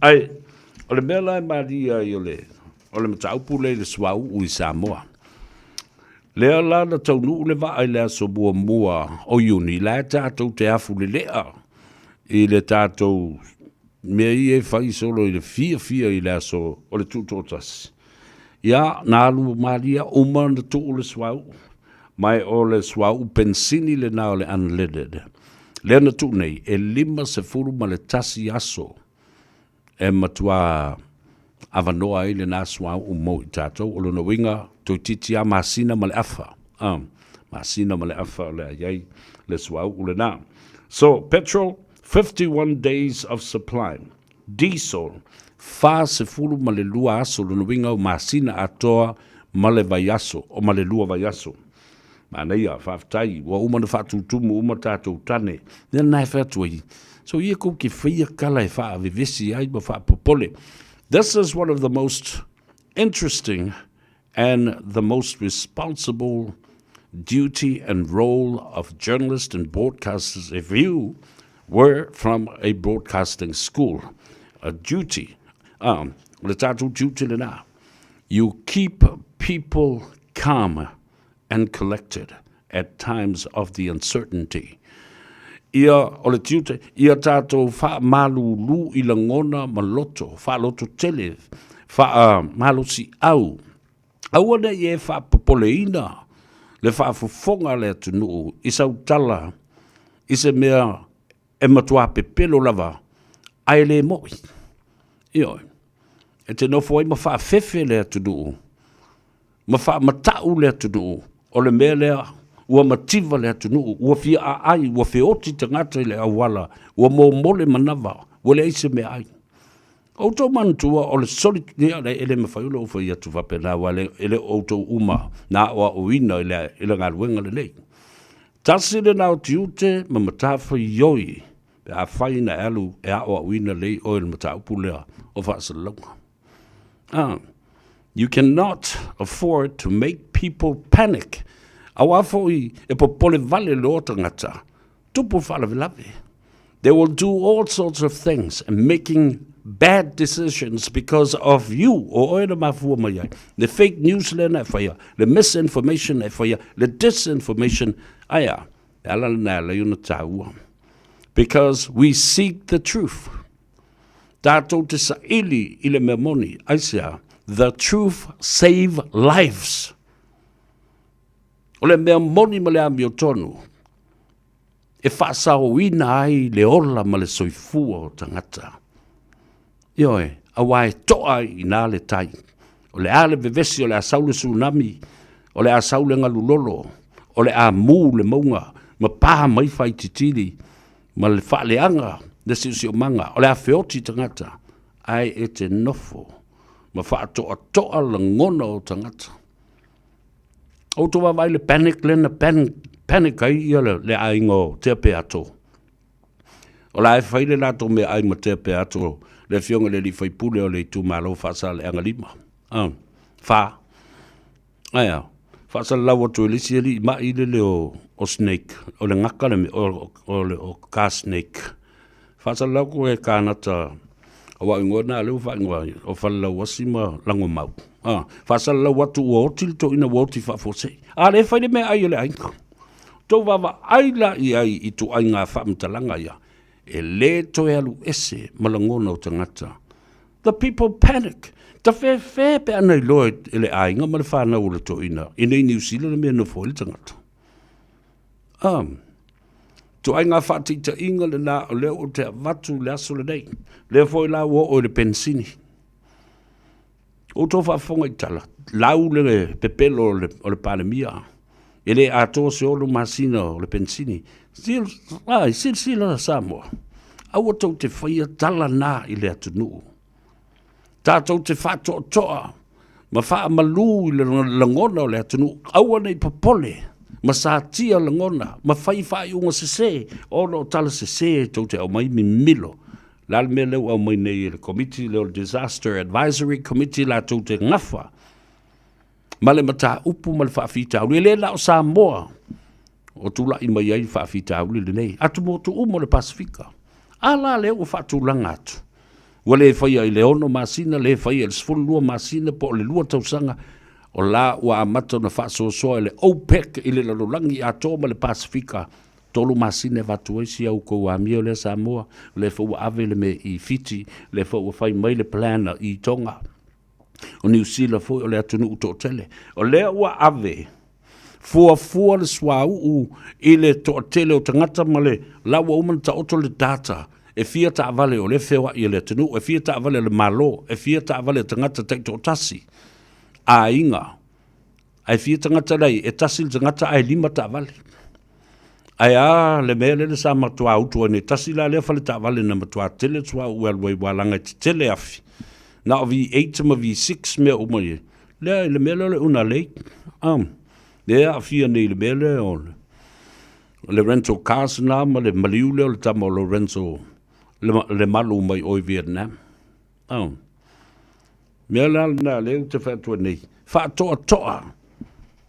Ai, o le mea la e malie ai o le, o le mataupu lea i le suauu i Samoa. Lea la na taunuu le vaa i le aso muamua o Iuni, la e tatou te afu lelea i le tatou mea ia e fai solo i le fiafia i le aso o le Tutoatasi. Ia, na alu malie uma na tuu le suauu, ma o le suauu penisini lena o le unleaded. Lea na tuu nei, e 51 aso e matua avanoa ai lena suauu mo i tatou. O lona uiga, toeitiiti lava masina ma le afa, masina ma le afa o le a i ai le suauu lena. So, petrol, 51 days of supply. Diesel, 42 aso, lona uiga o masina atoa ma le vaiaso, o ma le lua vaiaso. Manaia, faafetai, ua uma ona faatutumu uma tatou tane. Lea na e fai atu ai, so ia kou ke faia kala e faavevesi ai ma faapopole. This is one of the most interesting and the most responsible duty and role of journalists and broadcasters if you were from a broadcasting school. A duty. O le tatou duty lena. You keep people calm and collected at times of the uncertainty. Ia, o le tiute, ia tatou faamalulu i lagona ma loto, faalototele, faamalosiau. Aua ne i e faapopoleina le faafofoga a le atunuu i sau tala i se mea e matua pepelo lava ae le mo'i. Ioe. E te nofo ai ma faafefe le atunuu, ma faamata'u le atunuu, o le mea lea ua mativa le atunuu, ua fia aai, ua feoti tagata i le auala, ua momole manava, ua leai se meaai. Outou manatua o le soli, ia, e le mafai ona ou fai atu faapena, aua e le o outou uma na aoaoina i le, i le galuega lenei. Tasi lena o tiute ma matafaioi pe afai na e alu e aoaoina lelei oe i le mataupu lea o faasalalauga. Ah, you cannot afford to make people panic. Aua foi e popole vale loa tagata, tupu faalavelave. They will do all sorts of things and making bad decisions because of you, o oe na mafua mai ai. Le fake news lea na e faia, le misinformation na e faia, le disinformation, aia, e ala lena e ala ai ona taua. Because we seek the truth. Tatou te saili i le mea moni, aisea, the truth save lives. O le mea moni ma le amiotonu, e faasaoina ai le ola ma le soifua o tagata. Ioe, aua e toa ai i ina le tai. O le a le vevesi, o le a sau le tsunami, o le a sau le galu lolo, o le a mū le mauga ma pā mai faititili ma le faaleaga le siosiomaga, o le a feoti tagata, ae e te nofo ma faatoatoa lagona o tagata. Outou vaavaai le panic lea na panic, panic ai ia le, le aiga o Tea Peato. O la e fai le latou meaai ma Tea Peato, le afioga i le alii faipule o le itumalo Faasaleleaga 5. Ah, 4. Aia, faasalalau atu e le isi alii mai le leo o Snake, o le gaka le o, o, o, o ka Snake. Faasalalau ko e kānata aua o ingoa na lea ua faaigoa ai, o Falelauasi ma Lagomau. Ah, faasalalau atu ua oti le toeaina ua oti faafuasei. A lea e fai le meaai a le aiga. Tou vaavaai la i ai i ituaiga faamatalaga ia, e le toe alu ese ma lagona o tagata. The people panic. Tafefē pe ana iloa e le aiga ma le fanau o le toeaina i nei Niu Sila le mea e nofo ai le tagata. Um, tuaiga faataitaiga lena o lea ou te avatu i le aso lenei. Lea foi la ua oo i le penisini. Ua outou faafofoga i tala, lau le pepelo o le, o le Palemia, e le atoa se 6 masina o le penisini. Ai, silasila Samoa, aua tou te faia tala na i le atunuu. Tatou te faatoatoa ma faamalu i le lagona o le atunuu, aua ne i popole ma satia lagona ma fai faaiuga sese ona o tala sese tou te aumai mimilo. O le a le mea lea ua aumai nei e le Komiti lea o le Disaster Advisory Committee latou te gafa ma le mataupu ma le faafitauli. E le na o Samoa o tulai mai ai le faafitauli lenei, atumotu uma o le Pasefika. A la lea ua faatulaga atu, ua le faia i le 6 masina, le faia i le 12 masina po o le 2 tausaga, o la ua amata ona faasoasoa e le OPEC i le lalolagi atoa ma le Pasefika 3 masina e avatu ai si au kou amio lea Samoa, o lea foi ua ave le mea i Fiti, o lea foi ua fai mai le plan a i Tonga. O Niu Sila foi o le atunuu toatele. O lea ua ave fuafua le suauu i le toatele o tagata ma le la ua uma ona taoto le data e fia taavale o lea e feoai e le atunuu, e fia taavale a le Malo, e fia taavale a tagata taitoatasi, aiga. Ae fia tagata la i ai? E tasi le tagata ae lima taavale. Ae a le mea lele sa matuā utu ai nei, tasi la lea fale taavale na matuā tele le suauu e alu ai ua laga e tetele afi. Na o V8 ma V6 mea uma ia. Lea i le mea lea o le Unalei, um, lea e aafia nei i le mea lea o le, le rental cars na ma le maliu lea o le tama o Lorenzo le, le malu mai o i Vietnam. Um. Mea la lena lea ou te fai atu ai nei, faatoatoa.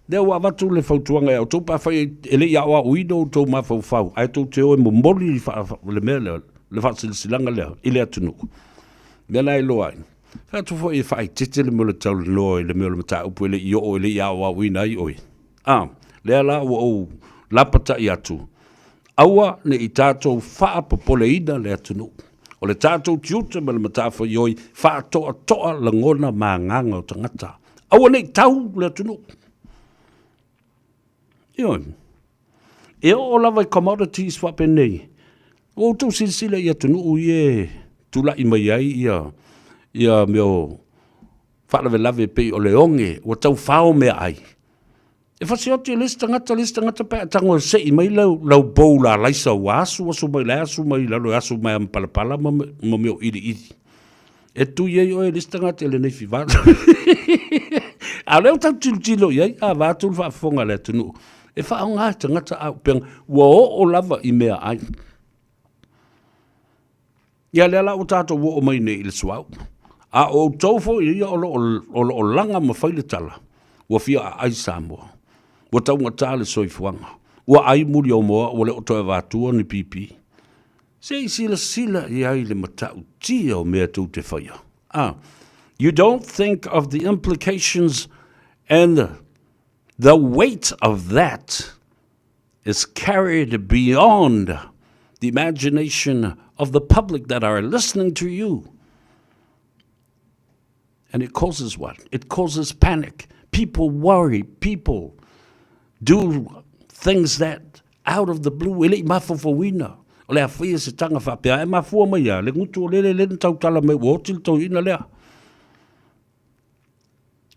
Lea ua avatu le fautuaga ia outou pe afai e le i aoaoina outou mafaufau ae tou te o e momoli le mea lea, le faasilasilaga lea i le atunuu. Mea la e iloa ai, fai atu foi e faaeteete le mea o le talanoa i le mea o le mataupu e le i oo e le i aoaoina ai oe. A, lea la ua ou lapatai atu, Aua ne i tatou faapopoleina le atunuu. O le tatou tiute ma le matafaioi, faatoatoa lagona ma agaga o tagata. Aua ne i tau le atunuu. Ioe. E oo lava i commodities faapenei, ua outou silasila i atunuu ia e tulai mai ai ia, ia mea o faalavelave pei o le oge ua tau fao meaai. E fasioti e le isi tagata le isi tagata pe a tago e sei mai lau, lau bowl a laisa ua asu asu mai la asu mai lalo e asu mai a ma palapala ma, ma mea o iliili. E tui ai oe e le isi tagata i lenei fiva. A o lea ua tatou tilotilo i ai, a vaeatu le faafofoga a le atunuu, e faaaoga e tagata auupega ua oo lava i meaai. Ia lea la ua tatou oo mai nei i le suauu. A o outou foi ia o lo o, o lo o laga ma fai le tala, ua fia aai Samoa. Ua taugata le soifuaga. Ua ai Muliomoa ua le o toe avatua ni pipi. Se i silasila i ai le matautia o mea tou te faia. Ah, you don't think of the implications and the weight of that is carried beyond the imagination of the public that are listening to you. And it causes what? It causes panic. People worry. People do things that out of the blue, e le i mafaufauina. O le a faia se taga faapea, e mafua mai a, le gutu o lele le na tautala mai ua oti le toeaina lea.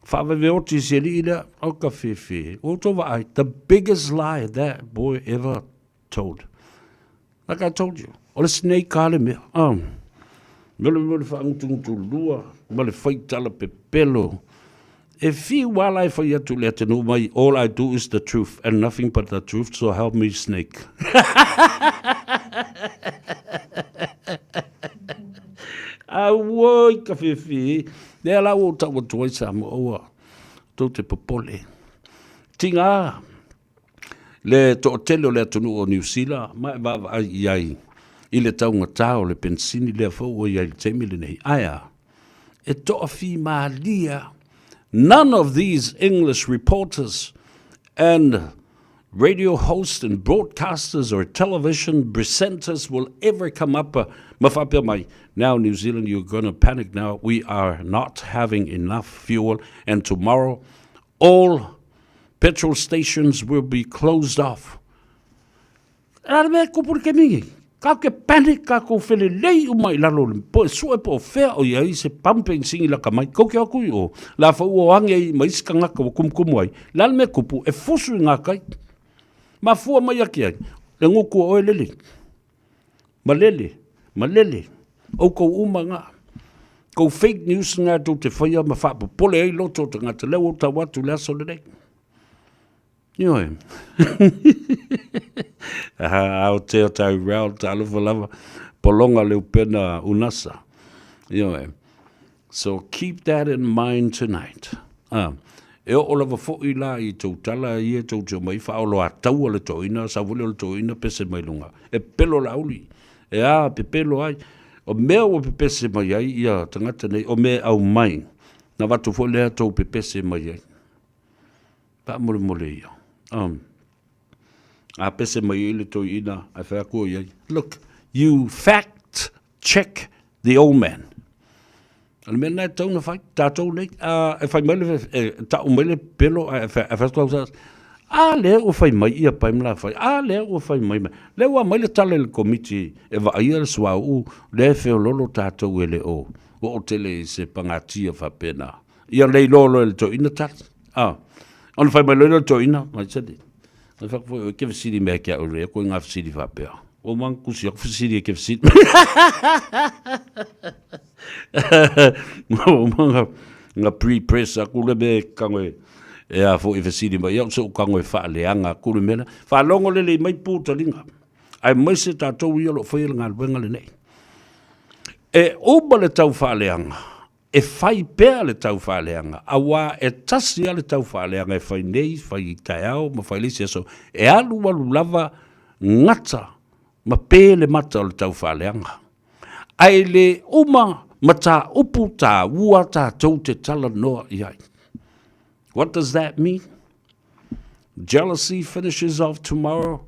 Faaveve oti si alii lea, o ka fefe. Ua outou vaai, the biggest lie that boy ever told. Like I told you, o le snake a le mea. Mea le mea le faangutungutulua ma le faitala pepelo. E fiu a la e fai atu le atunuu mai, all I do is the truth and nothing but the truth, so help me snake. Auoi ka fefe. Lea la ua ou tau atu ai Samoa, aua tou te popole. Tiga le toatele o le atunuu o Niu Sila ma e vaavaai i ai i le taugata o le penisini lea foi ua i ai i le taimi lenei. Ae a? E toafimalie. None of these English reporters and. radio hosts and broadcasters or television presenters will ever come up ma faapea mai, Now New Zealand you're gonna panic now, we are not having enough fuel and tomorrow all petrol stations will be closed off. E ala mea kupu le kemi Ka ke panic ka kou felelei uma i lalo le po e sue po o fea o i ai se pumping singi laka mai. Kou ke aku i o, la fa ua ange i ma isi kangaka wa kumukumu ai. Le ala mea kupu e fusu i ngā kai. Ma fua mai ake ai, le nguku o oe lele. Ma lele, ma lele, oukou uma ngā. Kou fake news ngā tou te whaia ma whaapopole ai loto o tangata leo o tau atu le aso lenei. Ioe. Aotea tau rau, talofa lava, polonga le upena unasa. Ioe. So keep that in mind tonight. Ah, e oo lava fo'i la i tou tala ia tou te omai faaoloa taua le toeaina, sau foi lea o le toeaina pese mai luga. E pepelo Laauli. E a, pepelo ai. O mea ua pepese mai ai ia tagata nei, o mea e aumai, na avatu foi lea tou pepese mai ai. Faamolemole ia. Um, a pese mai ai le toeaina, ae fai atu o i ai, look, you fact check the old man. O le mea lena e tatau ona fai, tatou nei, a, e fai mai le, e tau mai le pelo, ae fai atu au, a lea ua fai mai ia pai ma la fai, a lea ua fai mai mai. Lea ua aumai le tala i le komiti e vaaia le suauu, lea e feololo tatou e le o oo tele i se pagatia faapena. Ia le iloa loa e le toeaina tali. A, ona fai mai loa lea o le toeaina, mai sali. Mai fai atu foi, ke fesili mea ke au rea, koe ngā fesili faapea. O mang kusi aku fesili e ke fesili. O manga nga pre-press aku le me kango e, e a foi fesili mai au se u kango e whaaleanga aku le mea. Whaalongo lele i mai pū talinga. Ai mai se tātou ia lo whai le galuega lenei. E uma le tau whaaleanga, E whai pea le tauwhaaleanga, auā e tasi a le tauwhaaleanga e whai nei, whai i taeao ma whai le isi aso, e alualu lava gata ma pē le mata o le tauwhaaleanga. Ae le uma mataupu tāua tātou te talanoa i ai. What does that mean? Jealousy finishes off tomorrow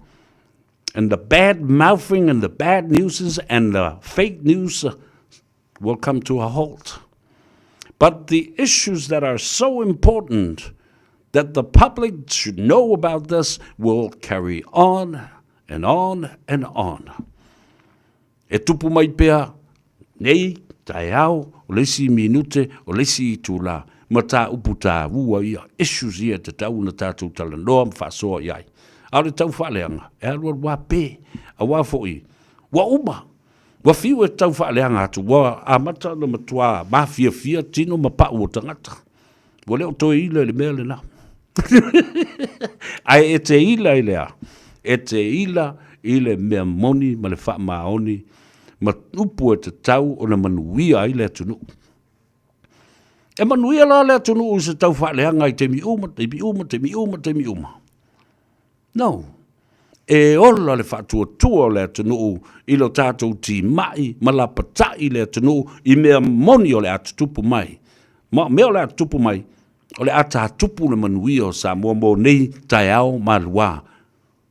and the bad mouthing and the bad newses and the fake news will come to a halt. But the issues that are so important that the public should know about this will carry on and on and on. E tupu mai pea nei, taeao, o le isi minute, o le isi itulā, mataupu tāua ia, issues ia e tatau ona tātou talanoa ma faasoa i ai. A o le tau faaleaga, e alualu a pē, auā foi, ua uma, Ua whiu e tau faaleaga atu, ua amata ona matua mafiafia tino ma pau o tagata. Ua le o toe ila i le mea lena. Ae e te ila i le a? E te ila i le mea moni ma le faamaoni ma upu e tatau ona manuia ai le atunuu. E manuia la le atunuu i se tau faaleaga i taimi uma, taimi uma, taimi uma, taimi uma. No. E ola le faatuatua o le atunuu i lo tatou timai ma lapatai le atunuu i mea moni o le a tutupu mai. Ma o mea o le a tutupu mai, o le a tatupu le manuia o Samoa mo nei taeao maluā,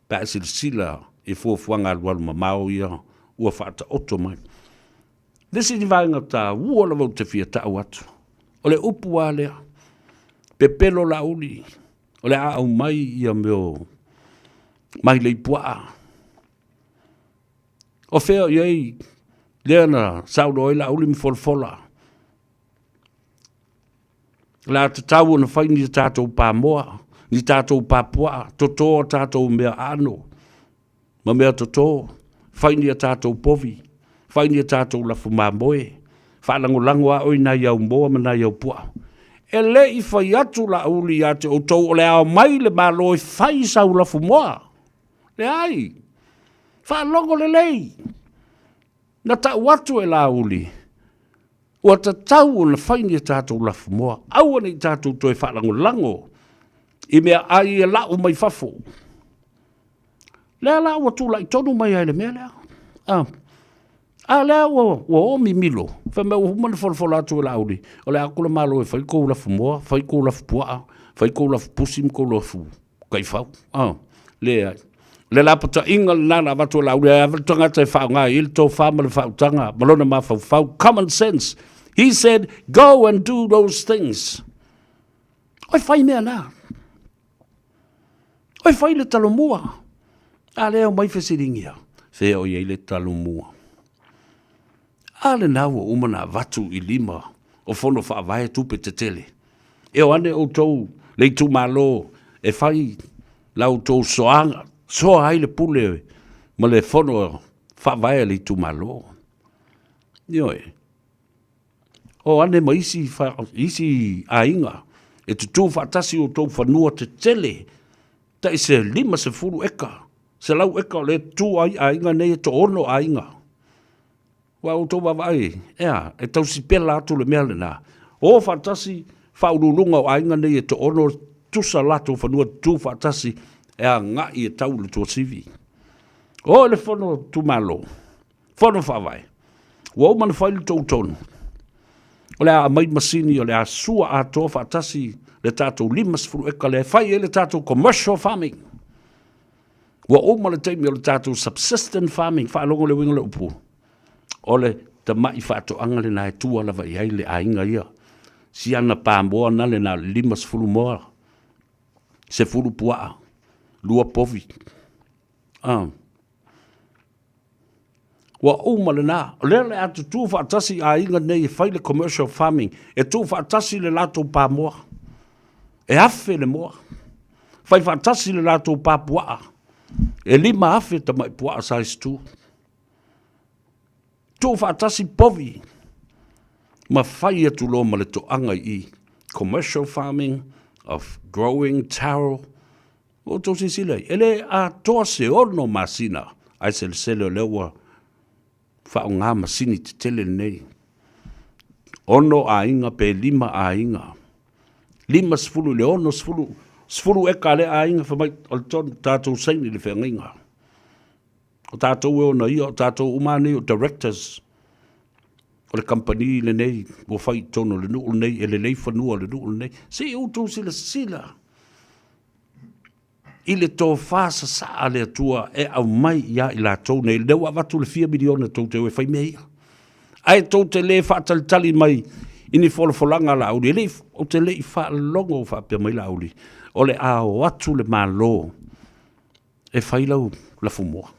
pe a e silasila i fuafuaga alualu mamao ia ua faataoto mai. Le isi vaega taua lava ou te fia tau atu, o le upu lava lea, pepelo Laauli, O le a aumai ia mea o mailei puaa. O fea o i ai lea na saunoa ai Laauli ma Folafola. O le a tatau ona fai ni tatou pamoa, ni tatou papuaa, toto a tatou mea aano ma mea toto, fai ni a tatou povi, fai ni a tatou lafu mamoe, faalagolago a oe i nai au moa ma nai au puaa. E le i fai atu Laauli ia te outou o le a omai le Malo e fai sau lafu moa. Leai. Faalogo lelei. Na tau atu e Laauli, ua tatau ona fai ni a tatou lafu moa, aua ne i tatou toe faalagolago i mea ai e lau mai fafo. Lea la ua tulai tonu mai ai le mea lea. Ah. A lea ua, ua oo mimilo, fai mai ua uma ona folafola atu e Laauli, o le a atu le Malo e fai kou lafu moa, fai kou lafu puaa, fai kou lafu pusi ma kou lafu taifau. Ah. Leai. O le lapataiga lena na avatu e Laauli, e ave le tagata e faaaoga ai le tofa ma le faautaga ma lona mafaufau, common sense. He said, go and do those things. Oi fai mea na. Oi fai le talomua. A lea omai fesiligia, fea o i ai le talomua. A lena ua uma na avatu i lima o fono faavae tupe tetele. E o ane outou le itumalo e fai la outou soaga, soa ai le pule ma le fono faavae a le itumalo. Ioe. O ane ma isi, isi aiga e tutū faatasi outou fanua tetele tai se 50 eka, 100 eka o lea e tutū ai aiga nei e toaono aiga. Ua outou vaavaai, ea, e tausipela atu le mea lena. O faatasi faauluuluga o aiga nei e toaono tusa latou fanua tutū faatasi e agai e tau i le tuasivi. O i le fono itumalo, fono faavae, ua uma ona fai le tou tonu. O le a aumai masini o le a sua atoa faatasi le tatou 50 eka lea e fai ai le tatou commercial farming. Ua uma le taimi o le tatou subsistent farming, faalogo le uiga o le upu, o le tamai faatoaga lena e tua lava i ai le aiga ia. Si ana pamoa na lena o le 50 moa, 10 puaa, 2 povi. Ah. Ua uma lena. O lea o le a tutū faatasi aiga nei e fai le commercial farming, e tuu faatasi le latou pamoa. E 1000 le moa. Fai faatasi le latou pa puaa. E 5000 tamai puaa size 2. Tuu faatasi povi ma fai atu loa ma le toaga i i. Commercial farming of growing taro. Ua outou silasila i ai, e le atoa se ono masina ae selesele o lea ua faaaoga masini tetele lenei. Ono aiga pe lima aiga. 50 i le 60, 10 eka a lea aiga fai mai o le tonu tatou saini le feagaiga. O tatou e ona ia, o tatou uma lava nei o directors o le kamupani lenei ua fai i totonu o le nuu lenei, e lelei fanua o le nuu lenei. Se i outou silasila i le tofa sasaa a le Atua e aumai ia i latou nei, lea ua avatu le fia miliona tou te o e fai mea ia. Ae tou te le faatalitali mai i ni folafolaga a Laauli, e le i, ou te le i faalogo o faapea mai Laauli, o le a o atu le Malo e fai lau lafumoa.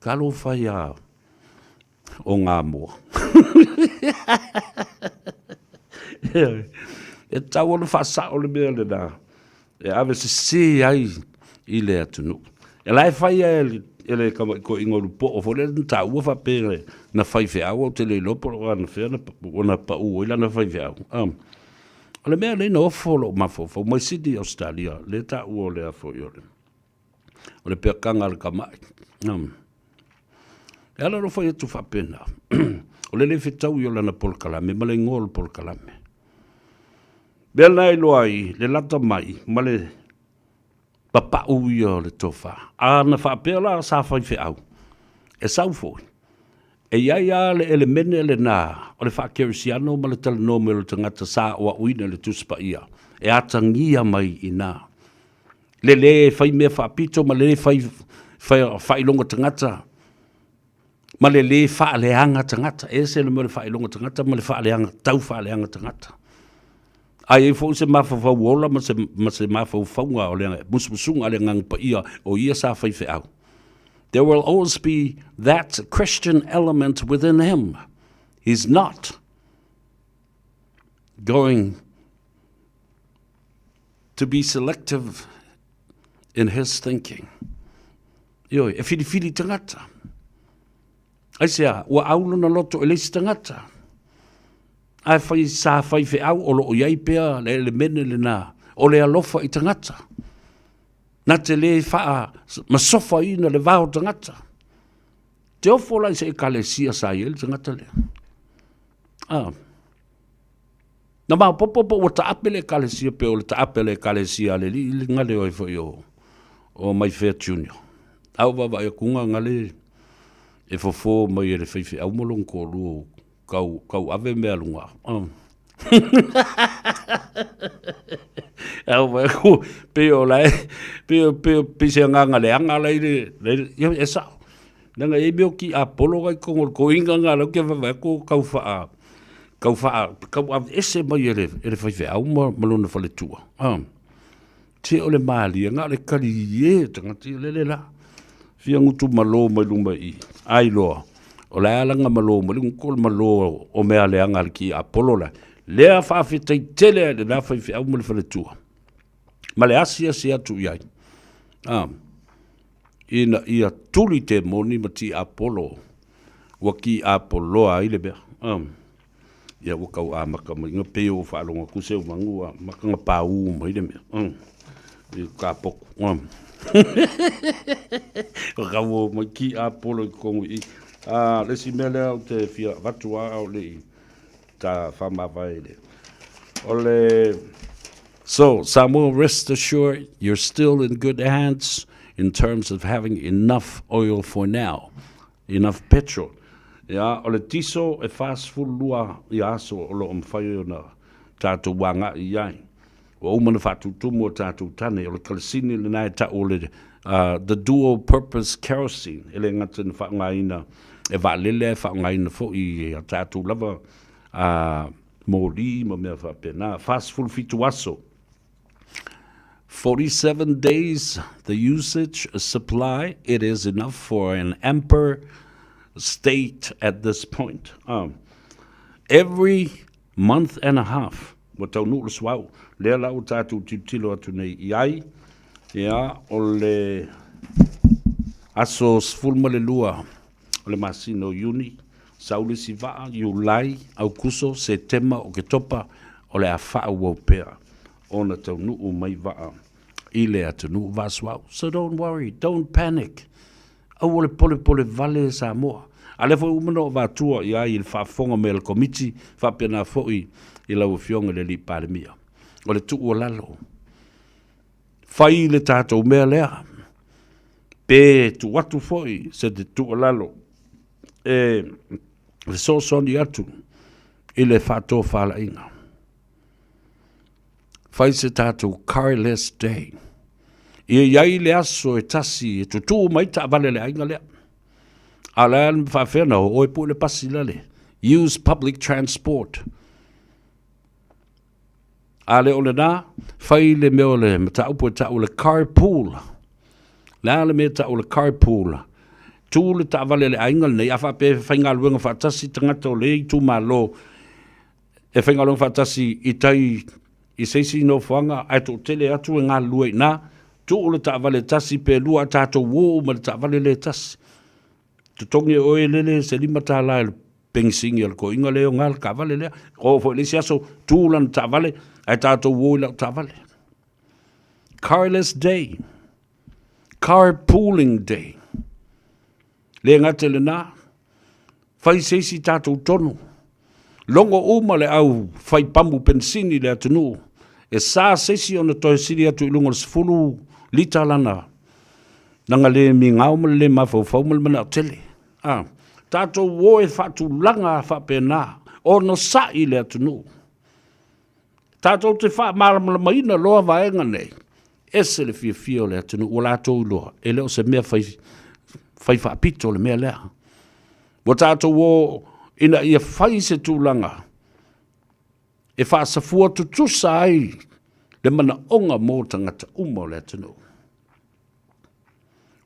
Talofa ia o ngā moa. E tatau ona faasao le mea lena e ave sese ai i le atunuu. E la e fai e le tamaitoeaina o Lupoo foi lea na taua faapea na faifeau, ou te le iloa po o anafea na pau ai lana faifeau. O le mea lea na ofo lou mafaufau mai Sydney Ausetalia lea e taua o le foi o le o le peakaga a le tamai. E ala ona fai atu faapena, o le le fetaui o lana polokalame ma le igoa o le polokalame. Mea na iloa ai le lata mai ma le papau ia o le tofa. A na faapea la sa faifeau, e sau foi, e i ai lava le elemene lena o le faakerisiano ma le talanoa mai o le tagata sa aoaoina i le Tusi Paia e atagia mai i ina. Le lē fai mea faapito ma le lē fai faailoga tagata ma le lē faaleaga tagata. E ese le mea o le faailoga tagata ma le faaleaga, tau faaleaga tagata. A i ai foi se mafaufau ola ma se, ma se mafaufauga o le musumusuga a le Agaga Paia o ia sa faifeau. There will always be that Christian element within him. He's not going to be selective in his thinking. Ioe, e whiriwhiri tangata. Aisea, ua au lona loto e le isi tagata. Ae whai sa whai wheau o loo iai pea le elemene lena o le alofa i tagata. Na te le whaa masofa ina le vao tagata. Te ofo la i se ekalesia sa i le tagata lea. Ah. Na maopoopo po ua taape le Ekalesia pei o le taape a le Ekalesia a le alii le gale ai foi o o Maifea Junior. A ou vaavaai atu ga gale e fofo mai e le faifeau ma lona toalua kau kau ave mea luga. A ou vaai atu pei o la e Pe, pe, pe se agaga leaga la i le, le, ia, e sao. Leaga e i ai mea o tiapolo la i totonu o le toeaina lena lea ou te vaavaai atu o tau faa, tau faa, tau aveese mai e le, e le faifeau ma, ma lona faletua. A, se o le malie, na o le talie o tagata ia lele la. Fia gutu malo mai luma i i, ai loa, o le a lana malo mai le gutu o le malo o mea leaga a le tiapolo la. Lea faafetai tele ai i lena faifeau ma le faletua. Ma le asiasi atu i ai, a, ina ia tuli temoni ma tiapolo ua tiapoloa ai le mea. A, ia ua tau amata mai ina pei ua faalogo atu se umaga ua amata ona paū mai le mea. A, i ka poku. A, ua tau o mai tiapolo i totonu i i. A, le isi mea lea ou te fia avatu lava a o le i ta faamavae i le, o le So, Samoa, rest assured, you're still in good hands in terms of having enough oil for now, enough petrol. Ia, o le tiso e 42 ia aso o lo o mafai ona tātou agai i ai. Ua uma ona faatutumu a tātou tane, o le kalasini lena e tau o le uh, the dual purpose kerosene, e le gata na faaaogaina e vaalele ae faaaogaina foi i a tātou lava uh, moli ma mea faapena. 47 aso. 47 days the usage supply, it is enough for an ampere state at this point. Every month and a half, ua taunuu le suauu, lea la ua tatou tilotilo atu nei i ai, ia, o le aso 12 o le masina o Iuni, sau le isi vaa, Iulai, Aukuso, Setema, Oketopa, o le a faaauau pea ona taunuu mai vaa i le atunuu vaasuauu. So don't worry, don't panic. Aua le polepole vale Samoa. A lea foi ua uma ona ou avatua i ai i le faafofoga mai a le Komiti, faapena foi i lau Afioga i le Alii Palemia. O le tuualalo, fai le tatou mea lea, pe tuu atu foi se tuualalo e fesoasoani atu i le faatofalaiga. Fai se tatou carless day. Ia i ai le aso e tasi e tutū mai taavale a le aiga lea. A o le a le faafefea ona o oe pue le pasi lale. Use public transport. A le o lena, fai le mea o le mataupu e tau o le carpool. Le a le mea e tau o le carpool? Tu le taavale a le aiga lenei, a faapea e faigaluega faatasi tagata o le itumalo e faigaluega faatasi i tai i se isi nofoaga ae toatele atu e galulue i ina, tuu le taavale tasi pe lua a tatou o uma i le taavale lea e tasi. Totogi e oe lele se $5 i le penisini a le toeaina lea e ona le taavale lea. Oo foi i le isi aso, tu lana taavale ae tatou o i lau taavale. Carless day. Carpooling day. Le gata i lena, fai se isi tatou tonu. Logo uma le au fai pamu penisini i le atunuu, e sa se isi ona toe sili atu i luga o le 10 lita lana lana le migao ma le le mafaufau ma le manao tele. A, tatou o e faatulaga faapena, onosai le atunuu. Tatou te faamalamalamaina loa vaega nei, ese le fiafia o le atunuu ua latou iloa, e le o se mea fai, fai faapito le mea lea. Ua tatou o ina ia fai se tulaga e faasafua tutusa ai le manaoga mo tagata uma o le atunuu.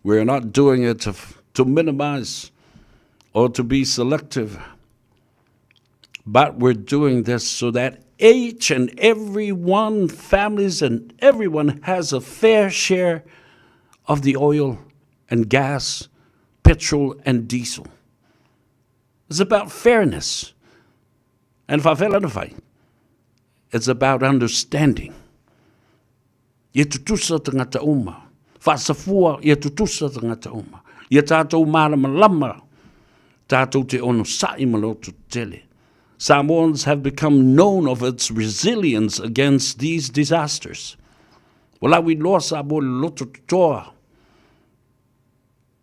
We are not doing it to, to minimize or to be selective. But we're doing this so that each and every one, families and everyone has a fair share of the oil and gas, petrol and diesel. It's about fairness. And faafela it's about understanding. Ia tutusa tagata uma. Faasafua ia tutusa tagata uma. Ia tātou mālamalama, tātou te onosai ma loto tele. Samoans have become known of its resilience against these disasters. Ua lauiloa Samoa i le loto totoa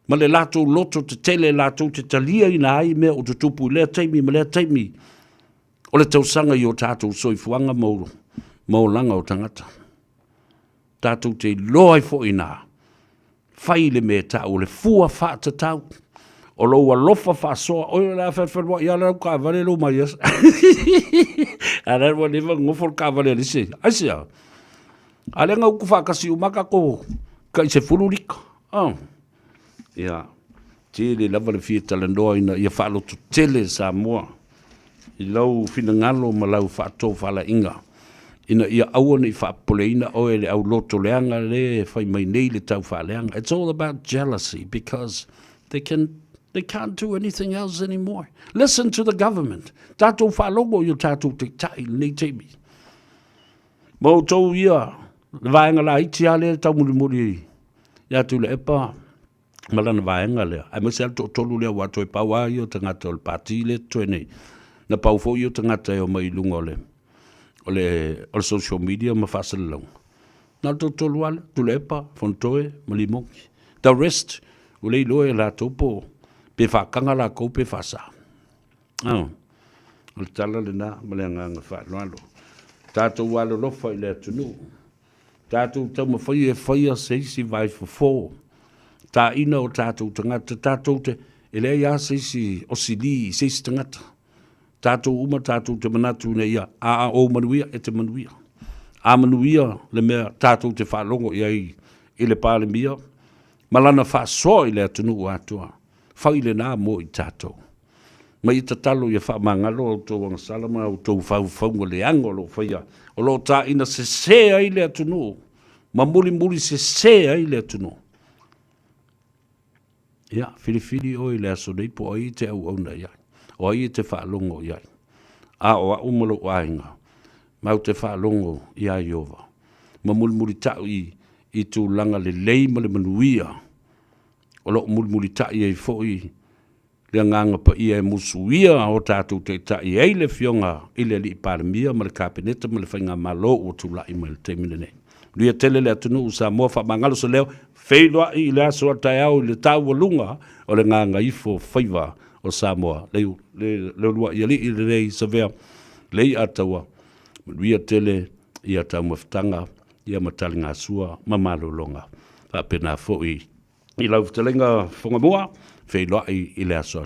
ma le latou loto tetele latou te taliaina ai mea o tutupu i lea taimi ma lea taimi o le tausaga i o tātou soifuaga ma olaga o tagata. Tatou te iloa ai foi i ina, fai le mea e tau o le fua faatatau o lou alofa faasoa. Oi, o le a felufelua'i lava lau taavale lou mai aso. A o la ua leva ona nofo le taavale a le isi. Aisea? A lea na utu faatasi uma lava tatou tai 10 lita. Oh. Ia, tele lava le fia talanoa ina ia faalototele Samoa i lau finagalo ma lau faatofalaiga ina ia aua ne i faapopoleina oe e le aulotoleaga le e fai mai nei le taufaaleaga. It's all about jealousy because they can they can't do anything else anymore. Listen to the government. Tatou faalogo i o tatou taitai i lenei taimi. Ma outou ia, le vaega laiti lava lea e taumulimuli ia Tuilaepa ma lana vaega lea, aemaise lava le toatolu lea aua toe pau lava ia o tagata o le pati lea e totoe nei. Na pau foi ia o tagata e omai i luga o le, o le, o le social media ma faasalalauga. Na o le toatolu lava lea, Tuilaepa, Fonotoe ma Limoki. The rest, ua le iloa e latou po pe faataga latou pe faasa. Oh, o le tala lena ma le agaga faaaloalo. Tatou alolofa i le atunuu. Tatou taumafai e faia se isi vaifofo. Taina o tatou tagata, tatou te, e leai lava se isi o sili i se isi tagata. Tatou uma tatou te manatu ina ia, a ou manuia, e te manuia. A manuia le mea tatou te faalogo i ai i le Palemia ma lana faasoa i le atunuu atoa, fai lena mo i tatou. Ma ia tatalo ia faamagalo a outou agasala ma a outou faufauga leaga o lo o faia, o lo o taina sese ai le atunuu ma mulimuli sese ai le atunuu. Ia, filifili oe i le aso nei po o ai e te auauna i ai, o ai e te faalogo i ai. A o au ma lou aiga, matou te faalogo iā Ieova, ma mulimulitaʻi i tulaga lelei ma le manuia o lo o mulimulitai ai foi le Agaga Paia e musuia o tatou Taitai ai le Afioga i le Alii Palemia ma le Kapeneta ma le Faigamalo ua tulai mai i le taimi lenei. Manuia tele le atunuu o Samoa, faamagalo se leo, feiloai i le aso a taeao i le taualuga o le gagaifo faiva o Samoa. Le, le, le uluai alii lenei Savea, le i'a taua, manuia tele ia taumafataga ia ma taligasua ma malologa. Faapena foi i lau fetalaiga Fogamua, feiloai i le aso.